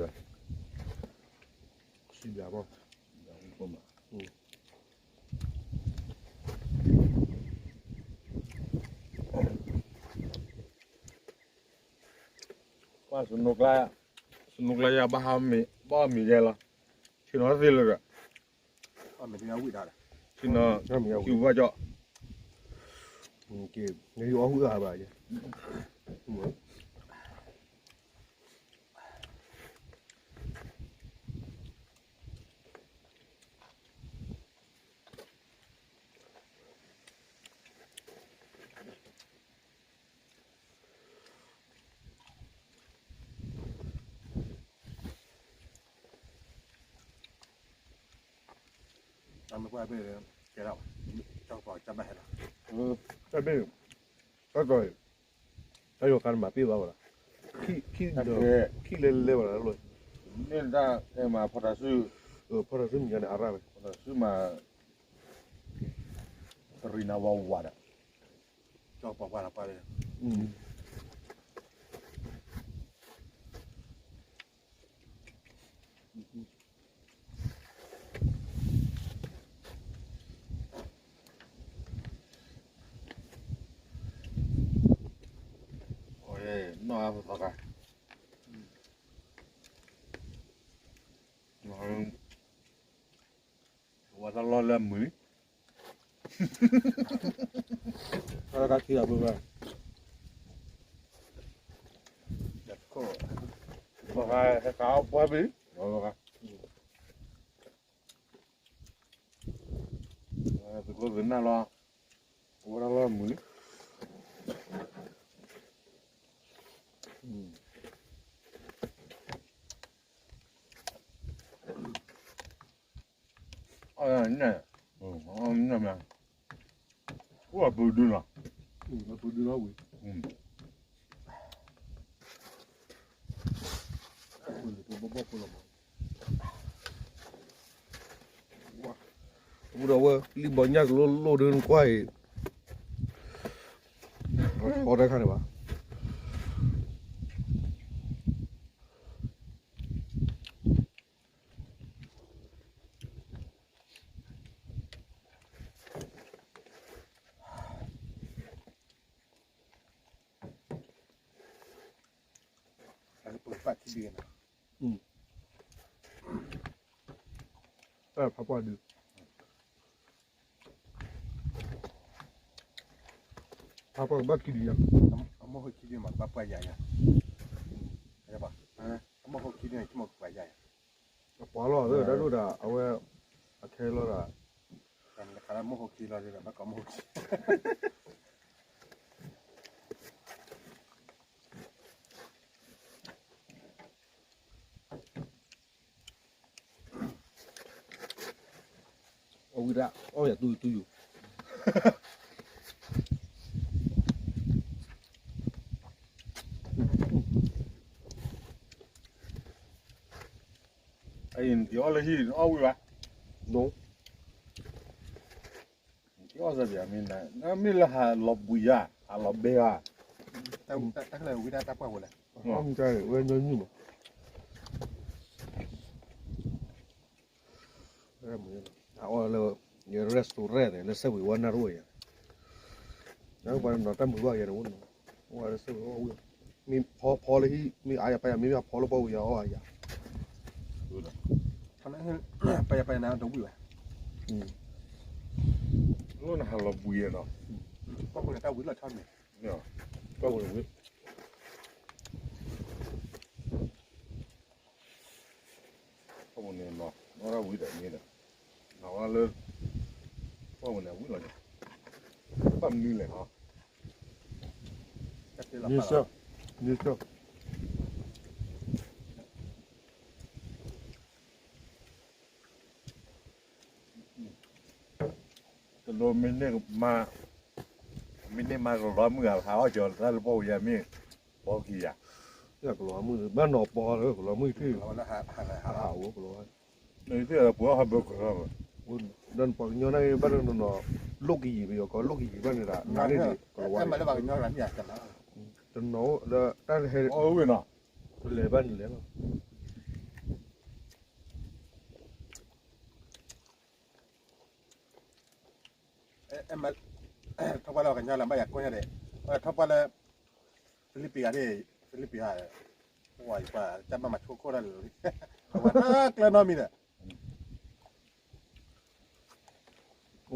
စံးဘၣ်မး, ပှၤစနိကျါ, စနိကျါယၤဘၣ်ဟးမ့ၤ ဘၣ်မ့ၤယဲလီၤ, ဆ့ၣ်နီၤသ့လၢဒီး, ဆ့ၣ်နီၤ ကၠီ, တၢ်မ့ၢ်ပှၢ်ဘ့ၣ်, ကဲဒၣ်, တၢ်ကပီၤကဘၣ်ဟဲလီၤ, တၢ်ဘ့ၣ်, တၢ်ကီၤ, တၢ်ယိၤကါတမၤပ့ၢ်ဘၣ်ဝဲလီၤ, ခံ, ခံလဲၤလဲၤဝဲလီၤ, မ့ၢ်တၢ်မၤဖီတၢ်စု, ဖီတၢ်စုမံၤန့ၣ်အရၣ်ဝဲ, ဖီတၢ်စုမၤ, တရံးနၤဝးဝးဒီး, ကၠီပှၤပှၢ်လီၤပှၢ်လၢ နီၢ်အါပသီခါ, ဝဲတၢ်လီၢ်လၢအမုာ်လံ, တၢ်ခါထံအဘိဘၣ်, ပှၤဟဲခးအီၣ်ပှၢ်ဘ့ၣ်, သုးခိၣ်သုးနၢ်လီၤ, ဝဲတၢ်လီၢ်မုာ်လံ, အီၣ်ညၣ်, အီၣ်ညၣ်မး, အိၣ်အပူၤဒုလီၤ, အပူၤဒုလီၤဝံၤ, အပူၤဒီးဝဲ လံဘီညၣ်ကလိလိၣ်ဒုနကွၢ်အံၤ, အီၣ်တၢ်ခါန့ၣ်ဘၣ် ပကပာ်ထံဘံၣ်နီၤ, ဖးပှၢ်ပှၢ်ဒုး, ဖးပှၢ်ကဘၣ်ခံဒုညါ, အမိၢ်ဟိခံဒုမး ကဘၣ်ပှၢ်ယၤယၤ, အမိၢ်ဟိခံဒုန့ၣ် ဆိကမိၣ်ကပှၢ်ယၤယၤ, အပှၤလီၤ တၢ်ဒိၣ်ဒၣ် အဝဲ အခဲလီၤဒၣ် တၢ်မ့ၢ်တခါလၢမိၢ်ဟိခံလီၤဒၣ် ဘၣ်ကိးမိၢ်ဟိခံ အဝံဒၣ် အီၣ်ယၤတူၢ်တူၢ်ယိာ်, အံၤနကအီၣ်လၢဟံၣ် နအီၣ်ဝံၤဘၣ်, နကအီၣ်စၢ်ဘၣ်မ့ၢ်နၤ နမ့ၢ်လၢဟးလီၤဘှံးဧါ, ဟးလီၤဘဲဧါ, တၢ်ဝံတၢ်ကလဲၣ်ဝံဒၣ်တၢ်ပှၢ်ဝဲလဲၣ်, ဝဲညီနုၢ်မး အအီၣ်လၢ ရestaurant န့ၣ် လၢစဲဝံၤဝဲနၢ်တအိၣ်ယၤ, နပှၤနီၤတၢ်မုာ်ဘၣ်ယၤန့ၣ် အိၣ်လၢစဲဝံၤဝဲ, မ့ၢ်ဖီဖီလၢဟံၣ် မ့ၢ်အါယၤပၢ်ယၤ မ့ၢ်မ့ၢ်ဖီလၢပှၢ်ဝံၤယၤအီၣ်ယၤ, ပၢ်ယၤပၢ်ယၤနၤတဝံၣ်ဘၣ်, လၢနဟးလီၤဘှံးနီၤ, ပှၢ်ဝံၤန့ၣ်တၢ်ဝံၤလီၤဆီန့ၣ်, ပှၢ်ဝံၤန့ၣ်ဝံၤ ပှၢ်ဝံၤန့ၣ်နီၤ အီၣ်တၢ်ဝံၤဒီးမ့ၢ်ဒီး နဝဲလၢ ပှၢ်ဝံၤန့ၣ်ဝံၤလီၤန့ၣ် ဘၣ်မနုၤလဲၣ်နီၤ မ့ၢ်စၢၢ် မ့ၢ်စၢၢ် တဒိးမ့ၢ်န့ၢ်မၤ မ့ၢ်န့ၢ်မၤကလီၤမုၢ်ဂၤ ဟးအီၣ်ကၠီၤတၢ်လၢပှၢ်ဝံၤယၤမ့ၢ် ပီကံၤယၤ ကလီၤမုၢ် ဘၣ်နီၤပီလၢကလီၤမုၢ်ထံၣ် ဟးအိၣ်ကလီၤ နသုးပှၤဟီၣ်ဘၢကလီၤ ဒီးနပှၤကညီန့ၣ် ဘၣ်တနီၤနီၤ လိၣ်ကယံာ်ပယီၤကီၢ် လိၣ်ကယံာ်ဘၣ်န့ၣ်ဒၣ် နၤန့ၣ်ကလီၤဝါ တနီၤဒီးတၢ်ဟဲ အဝဲနီၤ လဲၤဘၣ်န့ၣ်လဲၤလီၤ. ထီၣ်ပှၢ်လၢကညီလၢဘၣ်ယၤကိးညါဒဲး, ထီၣ်ပှၢ်လၢ ဖံလံးပံးဂၤဒၣ်, ဖံလံးပံးဂၤ, ဝၤယပှၤတၢ်ဘၣ်မၤဆိခိၣ်တၢ်လၢာ်, အဝဲတၢ်ကျၢၢ်နီတမံၤဒီ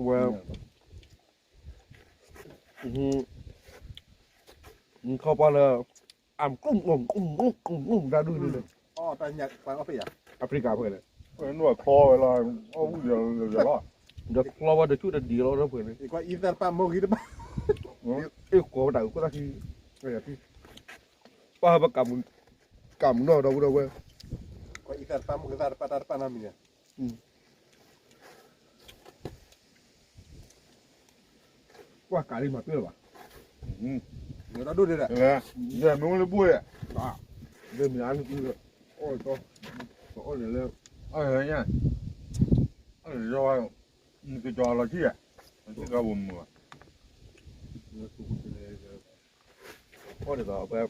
း, ဝဲ ထီၣ်ပှၢ်လၢ အ တၢ်ဒုးန့ၣ်, Africa ဖဲန့ၣ်, ချီဝဲလီၤ, ဒီးချီဝဲဒီးဆူၣ်တဒံးလီၤဖဲန့ၣ်, အ့ၣ်ကိးဝဲတၢ်အုးခိၣ်သၣ်ခံ, ပၢ်ဟဲပကးမုၢ်နီၢ်ဒီပုၢ်ဒီဝဲၢ်, ကွၢ်ကးလံမၤပ့ၢ်လၢၤဘၣ်, မ့ၢ်အိၣ်လၢဘိၣ်ယဲ, မ့ၢ်အါနုၤ, အီၣ်လီၤ, အီၣ်လီၤလၢ, အီၣ်လီၤ, နကကီၤလီၤဆံၣ်ဧါ, နကကီၤဝဲမုာ်ဘၣ်, အီၣ်ဒ်သိးအဝဲ,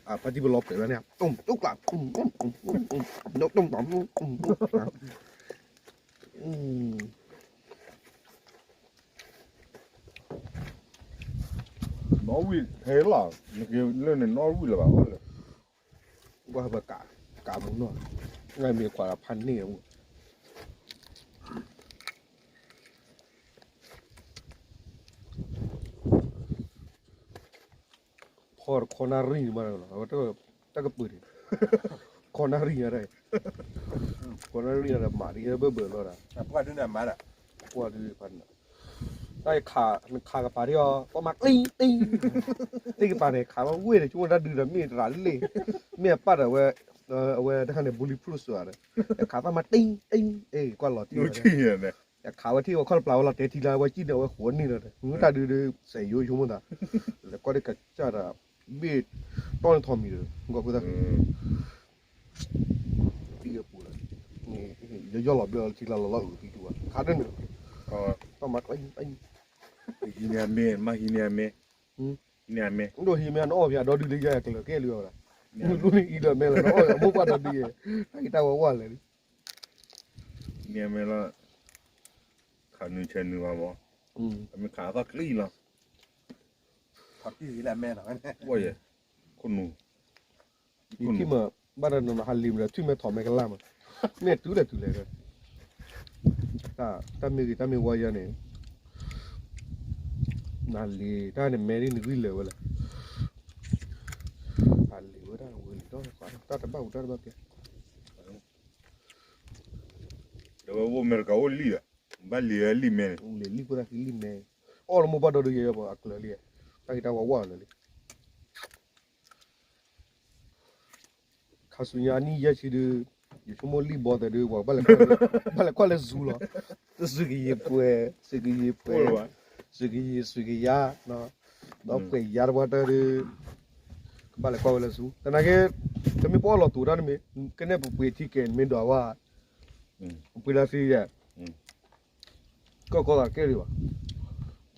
အဖါတံၢ်ပလီၤပှဲၤဝဲန့ၣ်, တုံၢ်တုံၢ်ကျး, တုံၢ်တုံၢ်, နီၣ်ဝံၣ်ဟဲလီၤ, နကလၢန့ၣ်နီၣ်ဝံၣ်လၢၤဘၣ်, ကွၢ်ပကး, ကးမုၢ်နီၢ်, ငါမ့ၢ်ခွါလၢဖးန့ၢ်အူ ဖီတခီနၣ်ရံၣ်မးလီၤ, တၢ်ကပၢၤန့ၣ်, ခီနၣ်ရံၣ်ညါဒၣ်, ခီနၣ်ရံၣ်ညါဒီးမၤဒ်အဘၢၣ်ဘၢၣ်လီၤဒီး, ပှၢ်ဒုးန့ၣ်မၤဒၣ်, တၢ်ခး, နခးကပၤဒ်အီၤ ပှၤမၤကျံကျံ, တ့ၢ်ကပၤန့ၣ် ခးဝဲဝ့ၢ်န့ၣ် ဆိကမိၣ်တၢ်ဒုးဒီးမ့ၢ်တရၤလံ, မ့ၢ်အပၢ်ဒီးဝဲ, အဝဲတခါန့ၣ် bulletproof စှၤဒီး, ခးပှၤမၤတ့ၢ်တ့ၢ်, ကွၢ်လီၤတံၢ်ဝဲ ခးဝဲထံၣ်ဝဲခီၣ်တပျၢ်ဝဲလီၤတဲာ်ထံလၢဝဲကံၣ်န့ၣ် အဝဲဃိးနံၣ်လီၤ, မ့ၢ်တၢ်ဒုးဒီး စဲးယိယိမိၢ်သး, လဲၤကွၢ်ဒ်ကစၢ်ဒီး, ဘ့ၣ်တီၢ်န့ၢ်ထီၣ်မံၤဒီး ကွၢ်ဖိသၣ်, တံၢ်အပူၤလီၤ, ယယီၢ်လီၤဘျၢထံလၢလီၤလီၤအုးသံတူၢ်ဘၣ် ခးဒၢၣ်န့ၣ်, တၢ်မၤကျဲ, ဟံးန့ၢ်အမ့ၢ်, မ့ၢ်ဟံးန့ၢ်အမ့ၢ်, ဟံးန့ၢ်အမ့ၢ်, ဒိၣ်ဟံးမ့ၢ်အနအီၣ်ဖဲအဒီဒုလၢယၤကလၢၤကဲလၢၤဝဲဒၣ်, မ့ၢ်လူန့ၣ်အံၤဒီးမဲလၢနအီၣ်အမိၢ်ပှၢ်ဒီဒုယဲ, တၢ်ဂ့ၢ်တၢ်ဝဲဝဲလဲၣ်လံ န့ၣ်မ့ၢ်လီၤ, ခးနုာ်ဆဲးနုာ်ဘၣ်မး, မ့ၢ်ခးအသီၣ်ချံလီၤ, ထီၣ်တံၢ်လၢအမဲလီၤ, ဝဲယဲ, ခိၣ်နူာ်, ယထံၣ်မး, ဘၣ်ဒီးနဟးလံၤမးဒီး ထံၣ်မဲထီၣ်မဲကလၢ်မး, မ့ၢ်တုၤလဲၣ်တုၤလဲၣ်ဒီး, တၢ်မ့ၢ်ဂ့ၤတၢ်မ့ၢ်ဝါယၤန့ၣ်, နလံၤတၢ်န့ၣ်မဲဒ်နဂံၢ်လၢာ်ဝဲလဲၣ်, ဟးလံၤဝဲဒၣ်ဝံၤလံၤဒီး တၢ်တဘၣ်ဝံၤတၢ်တဘၣ်ကဲ ဒီးဝဲအိၣ်အမဲရကၤအိၣ်လံၢ်ဒီး, ဘၣ်လံၢ်ဝဲလံၢ်မဲန့ၣ်, လံၢ်လံၢ်ဖိသၣ်ခံလံၢ်မဲ, အီၣ်လၢမိၢ်ပှၢ်ဒီဒုယဲယဲပှၤအကျၢၤလံ, တၢ်ဂ့ၢ်တၢ်ဝဲဝဲလၢာ်လံ, ခါဆူညါအနံၣ်ယဲၢ်ဆံဒု, ယဆိကမိၣ်လံၢ်ဘီသဲးဒု ပှၤဘၣ်လဲၤ, ဘၣ်လဲၤကွၢ်လၢ zoo လီၤ, စူးကယံၤပှဲၤ, စူးကယံၤပှဲၤ, စူးကယံၤစူးကယၤ, ဒီးပှဲၤယၤတပှၢ်တၢၢ်ဒု ကဘၣ်လဲၤကွၢ်ဝဲလၢ zoo သနာ်က့, တမ့ၢ်ပအီၣ်လီၤတိၤတၢ်တမ့ၢ်, ကနဲၣ်ပပှ့ၤထံကဲးနမ့ၢ်ဒွးဝဲ, ပှ့ၤလၢသံယဲ, ကီၢ်ကီၢ်သးကဲဒံးဘၣ်,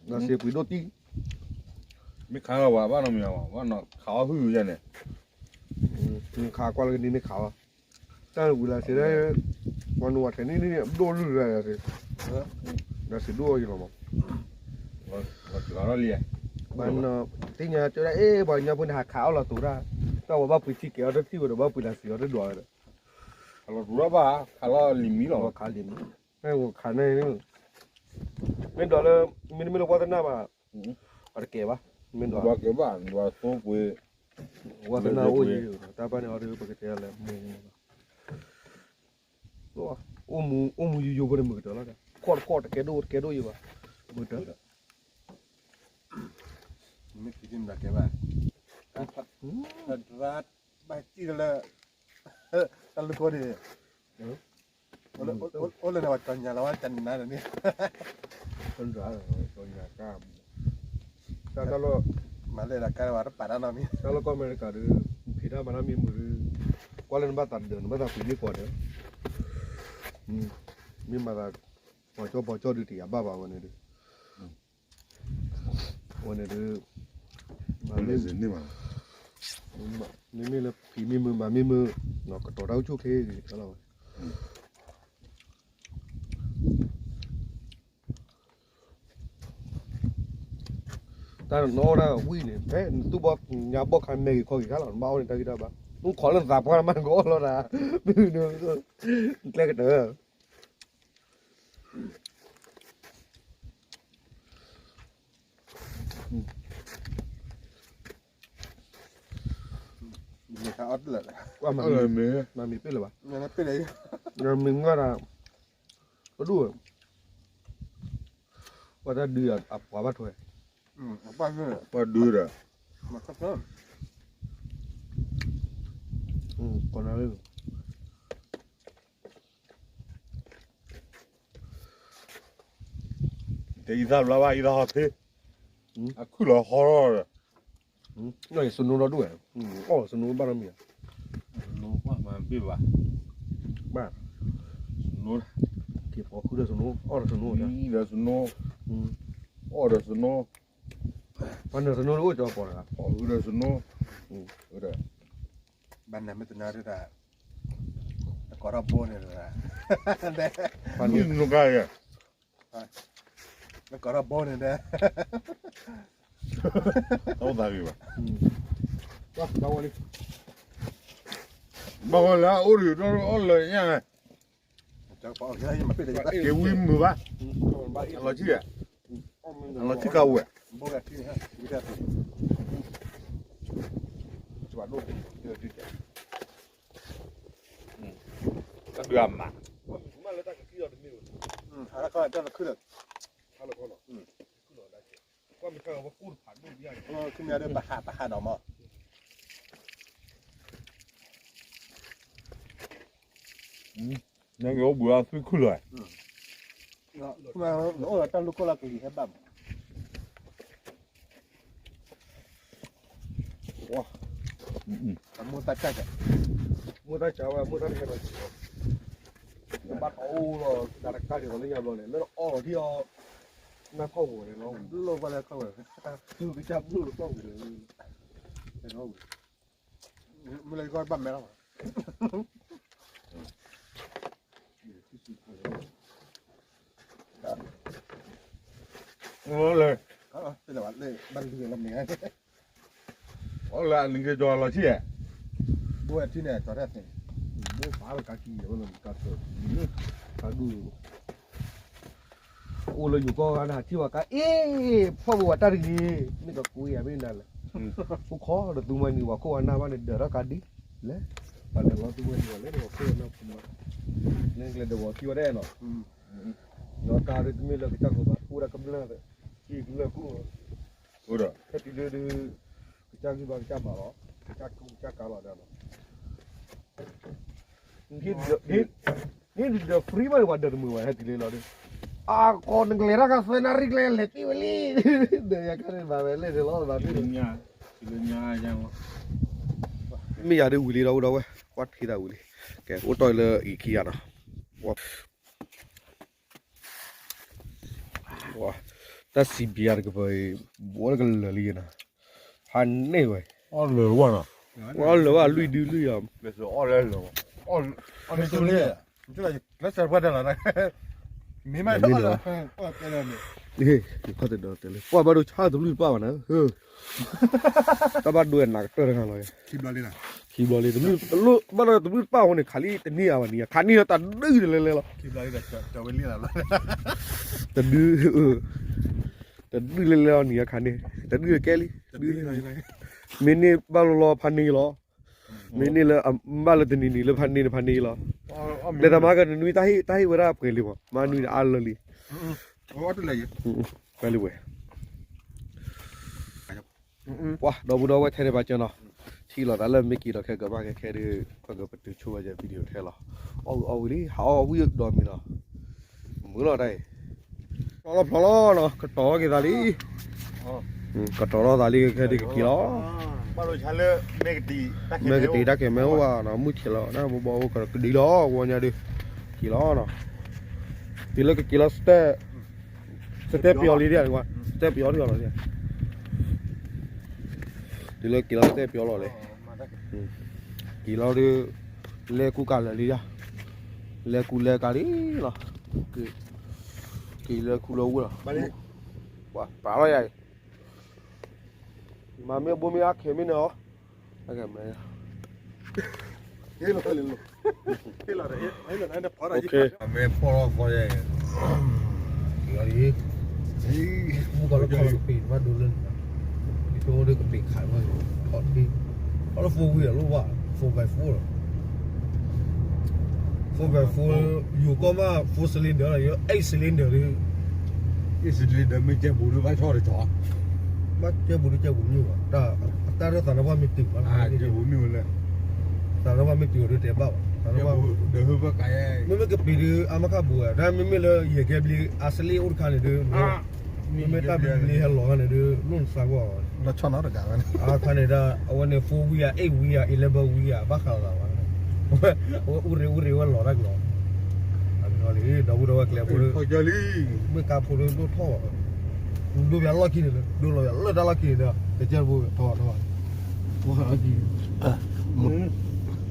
လၢသံပှ့ၤဒိၣ်တံၢ်, မ့ၢ်ခးလီၤဘၣ်ဘၣ်နီတမံၤဘၣ်, ဘၣ်နီၤခးအီၣ်ဟုၣ်ယဲန့ၣ်, ခးကွၢ်လၢကနံၤန့ၣ်ခးဘၣ်, တၢ်ဝံၤလၢသံဒၣ်, ပှၤနဝၤထဲန့ၣ်န့ၣ် အဒိၣ်လုၢ်လၢ်ယၤသ့, လၢသံဒိၣ်အီၣ်ယလီၤမး ဘၣ်နီၤ, သ့ၣ်ညါတဲဒၣ်အ့ၣ် ပှၤကညီဖိန့ၣ် ဟးခးအီၣ်လီၤတိၤတၢ်, တၢ်ဝဲဘၣ်ပှ့ၤထံကဲးအီၤ တထံၣ်ဝဲဒီး ဘၣ်ပှ့ၤလၢသံအီၤတဒွးဝဲဒီး, ခးလီၤတိၤတၢ်ဘၣ်, ခးလီၤလံာ်မံလီၤ, ခးလံာ်မံ, ခးန့ၣ်, မ့ၢ်ဒွးလၢ, မ့တမ့ၢ်လၢပှၢ်သနၢ်ဘၣ်, ပှၤတကဲဘၣ်, မ့ၢ်ဒွးကဲဘၣ်, ဒွးသိပှ့ၤ, ပှၢ်သနၢ်အိၣ်ယံၤ, တၢ်ဘၣ်န့ၣ်အီၤဒီး ပကတဲလၢမုာ် အိၣ်မူအိၣ်မူယိယိဖိန့ၣ် မုာ်ကတၢၢ်လီၤ, ခီၣ်တခီၣ်တကဲဒိၣ်တကဲဒိၣ်ယံၤဘၣ်, မုာ်ကတၢၢ်, မ့ၢ်က့ၤက့ၤမတၤကဲဘၣ်, တၢ်ဘၣ်စံၣ်လၢ, တၢ်လူၢ်ခိန့ၣ်, အိၣ်လၢန့ၣ် ပှၤကၠီညါလီၤဝဲတနၤန့ၣ်, ကၠီညါကါ, တၢ်လီၢ်, မၤလဲၣ်ဒီးကါဝဲတပာ်တၢ်နီတမံၤ, တၢ်လီၢ်ကီၢ်အမဲရကၤဒီး, ဖံးတၢ်မၤတၢ်မံၤမုာ်ဒီး, ကွၢ်လၢနဘၣ်သးဒၢး နဘၣ်သးပှ့ၤန့ၢ်ပှၤဒီး, မ့ၢ်မၤသး, ပှၤကၠီပှၤကၠီဒုးတယာ်ဘၣ်ဘၣ်ဝဲန့ၣ်ဒီး ဝဲန့ၣ်ဒီး, မၤလၢ, မ့မ့ၢ်လၢဖံးမ့ၢ်မုာ်မၤမ့ၢ်မုာ်, ကတီၤတၢ်အိၣ်ဆူၣ်ချ့ဂ့ၤလီၤဝဲ. တၢ်နအီၣ်ဒၣ်ဝံၣ်န့ၣ် ဖဲနသူၣ်ဘီၣ်ညါဘီၣ်ခါမဲာ်ဂ့ၤခီဂ့ၤခါလီၤ နဘၣ်အီၣ်န့ၣ်တၢ်ဂ့ၢ်တၢ်ဘါ, နခီလၢသးပှၢ်မးနကအီၣ်လီၤတၢ်, ကျဲကတၢၢ် မ့ၢ်တၢ်အီၣ်တလၢာ်လၢ, မ့ၢ်ပ့ၢ်လၢၤဘၣ်, မ့ၢ်ပ့ၢ်လၢၤ, မ့ၢ်ငါဒၣ်, ပဒိၣ်, ပှၤတၢ်ဒုးအပှၤဘၣ်ထွဲ, ပှၤဒုးဒီး, ကနၣ်လၢ တအံသၣ်ဘျါဘၣ်အံသၣ်ဟီၣ်သ့, အခုၣ်လီၤဟီထီၣ်ဒီး, နီၢ်အံၤစနိဒီဒူၣ်ဝဲ, အီၣ်စနိဘၣ်နီတမံၤ, ဘၣ်, က့ၤဖီခုဒီးစနိ, အီၣ်ဒီးစနိ, ဒီးစနိ, အီၣ်ဒီးစနိ, ပှၤနၢၤစနိတအိၣ်ကၠီပီၤတဂၤ, အီၣ်ဒီးစနိ, ဘၣ်နၢၤမ့ၢ်တနၢၤဒၣ်, တကိးထီၣ်ဘိန့ၣ်, နကါယဲ, တကိးထီၣ်ဘိန့ၣ်ဒီး, တၢ်အိၣ်သးဂ့ၤဘၣ်, ဘၣ်ဝဲလၢအအိၣ်ဒီးအီၣ်လၢညါ, က့ၤဝံမုာ်ဘၣ်, အလီၤဆံၣ်, အလီၤဆံၣ်ကဝဲၢ်, တၢ်ဒုးအမး, နကအိၣ်ဘှံးအသွံၣ်ခုၣ်လီၤ, နအိၣ်ဒီးတၢ်လူၢ်ခိၣ်လၢကလံၤဟဲဘၣ်မး, အမိၢ်တၢ်ကၢ်, မိၢ်တၢ်ကၢ်ဝဲ မိၢ်တၢ်တဟဲဘၣ်, ဘၣ်တအိၣ်လီၤ တၢ်တကၢ်ဒ်သိးလၢညါဘျီန့ၣ် လၢအီၣ်လီၤထံအီၤ, နၢ်ခီၣ်ဝဲန့ၣ်လီၤ, ဘျိၣ်ဘၣ်လၢခီၣ်ဝဲ, သူကစၢ်ဘျိၣ်လၢခီၣ်ဝဲ, မ့ၢ်လၢယကီၢ်ဘၣ်မဲလီၤ, လၢ, ဘၣ်လၢ, အီၣ်လၢအနံၤက့ၤကီၤလီၤဆံၣ်, ဘိၣ်အထံန့ၣ် ကီၤတၢ်သ့, ဘိၣ်ဖးလီၤကါကံၤယဲၢ်လီၤမ့ၢ်ကါကၢၤ, အိၣ်လၢယိၤကီၢ်ဂၤန့ၣ် ထံၣ်ဝဲကါအ့ၣ်, ဖီၣ်ဝဲတၢ်တဂ့ၤ, မ့ၢ်ကကူအံၤအမ့ၢ်နၤလဲၣ်, အိၣ်ခိးဒီးသူမွဲနံၤဝဲခိၣ်ဝဲနၢ်ဘၣ်န့ၣ် ဒၢးထီၣ်ကါဒ်လဲၣ်, ပှၤလဲၤလီၤသူမွဲနံၤဝဲလဲၣ် ဝဲခိၣ်ဝဲနၢ်ဖူမး, နကျဲဒီးဝဲခံဝဲဒၣ်နီၤ, ဒီးကါဒ်တမ့ၢ်လၢကစၢ်ကိးဘၣ် အိၣ်ဒၣ်ကမျၢၢ်, ကမျၢၢ်ကူၣ်, ဟဲတုၤလၢဒုး, ကစၢ်ဂံၢ်ဘါကစၢ်ဘါလီၤ, ကစၢ်ကူကစၢ်ကါလီၤဒၣ်နီၤ န့ၣ်ဒုးဒီး free ဘၣ်ဒံး ပှၤဒၢးတမုာ်ဘၣ် ဟဲတုၤလၢလီၤဒုး, အကီၢ်နကလဲၤတၢ်ကသၢနၣ်ရံၣ်ကျဲလဲၤတ့ၢ်ဝဲလံ, ဒီးယၤကါန့ၣ်ဘၣ်ဝဲလဲၣ်န့ၣ်လီၤ, ဘၣ်ဒုး, မ့ၢ်ယၤဒုးဝံၤလံဒီးအိၣ်ဒီးဝဲ, ကွၢ်ထံသးဝံၤလံ, ကဲ အိၣ်တီၢ်လၢအံၤခံဂၤနီၤ, တၢ်စံးဘံယၤတကပၤအံၤ, ဘိးကလၢာ်လံနီၤ, ဖးန့ၢ်ဝဲ, အီၣ်လၢာ်ဝဲနီၤ, အီၣ်လၢာ်ဝဲလွံၢ်ဒုလွံၢ်ယၤ, အီၣ်လၢာ်လၢာ်, အီၣ်လၢာ်လၢာ်, လၢဆၢပှၢ်တၢ်လီၤ, မ့ၢ်မး, ပှၢ်ဘၣ်ဒိဆါတဘျုးတပၢ်ဘၣ်နၤ, တၢ်ဘၣ်ဒိဝဲနၤကတၢၢ်တဂၤလီၤ, ခံဘျီလံ, တဘၣ်ဒီးတဘျုးတပၢ်အဃိန့ၣ် ခးလံတန့ၢ်အါဘၣ်နံၤ, ခးန့ၢ်ဒီးတၢ်ဒုးတလဲၤလဲၤလီၤ, တဒု, တဒုလဲၤလဲၤလီၤနံၤအခါန့ၣ်, တဒုကဲလံ, မ့ၢ်န့ၢ်ဘၣ်လီၤလီၤဖးန့ၢ်လီၤ, မ့ၢ်န့ၢ်လၢအဘၣ်လၢတနံၤနံၤလၢဖးန့ၢ်န့ၣ်ဖးန့ၢ်လီၤ, လဲၤတမၤကနွံတၢ်ဟ့ၣ်တၢ်ဟ့ၣ်ဝဲဒၣ်ပှဲၤလံမး, မၤနွံန့ၣ်အါလၢာ်လံ, ပှဲၤလံဝဲ ပှၤဒီပုၢ်ဒီဝဲၢ်ထဲန့ၣ်ဘၣ်ကၢနီၤ, ထံၣ်လိာ်သးလၢမ့ၢ်က့ၤဒီးခဲကမၣ်ခဲခဲဒုး ခဲကပတုာ်ဆိဝဲယဲ video ထဲလီၤ, အီၣ်ဝံၤအီၣ်ဝံၤလံ ဟးအီၣ်ဝံၤဒီးမံၤလီၤ, မုာ်လီၤတၢ်အံၤ, ဖျီလီၤဖျီလီၤနီၤ, ကတီၤလီၤက့ၤသးလံ, ကတီၤလီၤသးလံခဲဒုးကက့ၤလီၤ, မဲာ်ကတံၤတၢ်ကဲၤမဲအိၣ်ဘၣ်နီၤ, မုၢ်ဆဲးလီၤ တၢ်ဘီဘီအိၣ်ကဒီးကဒံလီၤ ဝီညါဒုး, က့ၤလီၤနီၤ, တုၤလၢကက့ၤလီၤ စတဲၣ်ပယီၤလံဒ်, စတဲၣ်ပယီၤလံလီၤ, တုၤလၢက့ၤလီၤစတဲၣ်ပယီၤလီၤလဲၣ် က့ၤလီၤဒီး လဲၤကူကၤလၢာ်လံယါ, လဲၤကူလဲၤကၤလံလီၤ, က့ၤလဲၤကူလၢဝ့ၢ်လီၤ, ပာ်လီၤယၤအံၤ, မၤမ့ၢ်ဘိမ့ၢ်အါခဲမ့ၢ်န့ၣ်အီၤ, မ့ၢ်ဖီၣ်လီၤဖီၣ်ယဲၢ်, မူကီၢ်လၢခီလီၤကပ့ၤဘၣ်ဒိလၢန့ၣ်, ယတိၢ်ဒီးကပ့ၤခးဝဲ, ထီၣ်တ့ၢ်, အီၣ်လၢ four wheel လီၤဘၣ်, four by four လီၤ, four by four, ယိၤကီၢ်မး four cylinder လီၤ, ယ eight cylinder ဒီး eight cylinder မ့ၢ်ကဲဘူးဒီးဘၣ်ဆီၣ်တဆီ, ဘၣ်ကဲဘူးဒီးကဲဘူးမ့ၢ်ဘၣ်, တၢ်ရၢၢ်သးနါပှၢ်မ့ၢ်တုၤဘၣ်, ကဲဘူးမ့ၢ်ဝဲလဲၣ်, သးနါပှၢ်မ့ၢ်တုၤအီၤဒီးတဲဘၣ်ဘၣ်, မ့မ့ၢ်ကပ့ၤဒီး အါမးခါဘူးဧါ, တၢ်မ့မ့ၢ်လၢယဲၢ်ကဲဘျ့ အစလ့အိၣ်တခါန့ၣ်ဒီး မ့မ့ၢ်တၢ်ဘျ့ဘျ့ဟဲလီၤခါန့ၣ်ဒီး လိၣ်နသးကွၢ်အီၤ, အခါန့ၣ်ဒၣ် အဝဲန့ၣ် four wheel ဧါ, eight wheel ဧါ, eleven wheel ဧါ, ဘၣ်ဃးလီၤသးဘၣ်, အဝဲအူရ့ၣ်အူရ့ၣ်ဝဲလီၤတၢ်ကလီၤ, ဒီပုၢ်ဒီဝဲၢ်ကျဲဖိဒီး မ့ၢ်ကါဖိဒီးဒိၣ်ထီၣ်ဘၣ်, ဒိၣ်ပၠးလီၢ်ခံန့ၣ်လၢ ဒိၣ်လီၤပၠးလၢတၢ်လီၢ်ခံန့ၣ်ဒီး ကစၢၢ်ဖိထီၣ်ထီၣ်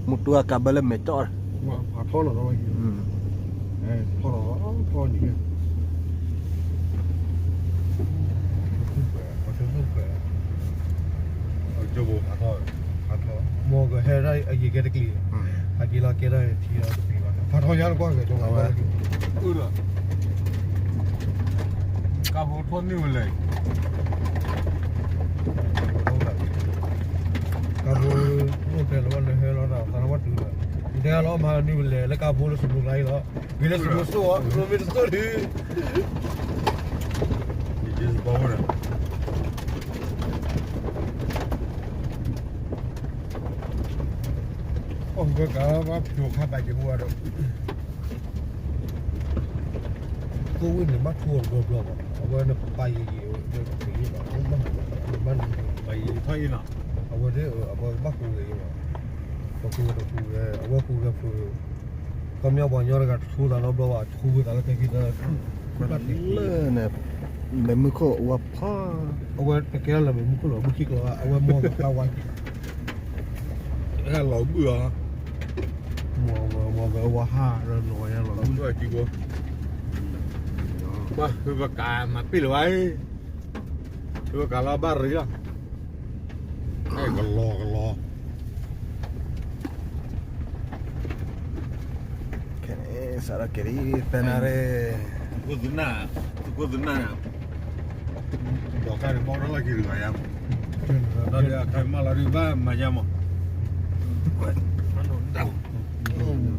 မူတူၢ်အကးဘၢလၢမဲာ်ကၠီၣ်, ဖးထီလီၤ, ထီၣ်လီၤ, ထီၣ်န့ၣ်, မ့ၢ်ကဟဲဒၣ်အယံၤကဲတကျံၤ, ဟးက့ၤလီၤကဲဒၣ်ထံလီၤတပံၤဘၣ်, ဖးထီညါတကွၢ်ကဲ, ကါဖိထီၣ်န့ၢ်ဝဲလဲၣ်, ကါဖိ, အိၣ်ဖျဲၣ်လီၤဘၣ်လၢဟဲလီၤဒီး သးနါပှၢ်တုၤလီၤ, တဲလီၤမၤနုၤဝဲလဲၣ်လၢကါဖိလၢစမူသးအံၤလီၤ, ဂ့ၤလၢစမူစိၣ်အီၤ စမူမ့ၢ်တစိၢ်ဒုး အဝဲကဘၣ်ဖျိခါပာ်က့ၤဟူအါဒီး, ကိးဝံၤန့ၣ် ဘၣ်ထူအီၤတဘျီဘျီဘၣ်, အဝဲန့ၣ်ပာ်ယံၤယံၤ, ဘၣ်န, ပာ်ယံၤထီၣ်အံၤနီၤ, အဝဲ, အဝဲဘၣ်ဟူဂ့ၤအံၤဘၣ်, ပဟူဝဲတဟူဝဲ, အဝဲဟူဝဲဖျိ, ခီပညီပှၤကညီတဂၤတထူသးနီတဘျီဘၣ်, ထူဝဲသးလၢခဲကံသၢ, လၢန့ၣ်, မဲာ်မုၢ်ခိၣ်ဝါဖီ, အဝဲတကဲလၢမဲာ်မုၢ်ခိၣ်လီၤ, မုၢ်ခံကျိၤ, အဝဲမီၢ်ကဖျါဝါက့ၤ လီၤဘုၣ်အီၤ, မီၢ်ဝဲဝါဟးလီၤ, ဘၣ်, ဖုပကးမၤပ့ၢ်လၢၤဝဲ, ဖုပကးလီၤဘၣ်ရံၤလီၤ, ကလီကလီ ခဲန့ၣ် စးထီၣ်က့ၤလံ သၢနၣ်ရံၣ်, သုးခိၣ်သုးနၢ်, သုးခိၣ်သုးနၢ်, ဒီးခါန့ၣ် မီၢ်ထီၣ်လီၢ်ခံတဂၤယါမး, ဒီးအခါမးလီၤဒုး ဘၣ်မၤယါမး, သုးခိၣ်ကျၢၢ်မ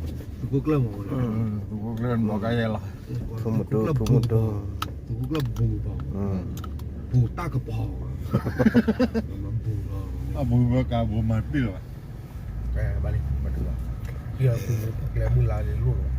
း, သုးခိၣ်ကျၢၢ်မီၢ်ကါယဲလီၤ, သုးခိၣ်ကျၢၢ်ဘူးဘၣ်, ဘူးတၢ်ကပီၤ, ဘူးလီၤ, အဘူးဘၣ်ကးဘူးမၤတပ့ၢ်လၢၤဘၣ်, ဘၣ်လံ, ကျဲမုၢ်လါလံလိၣ်လီၤ,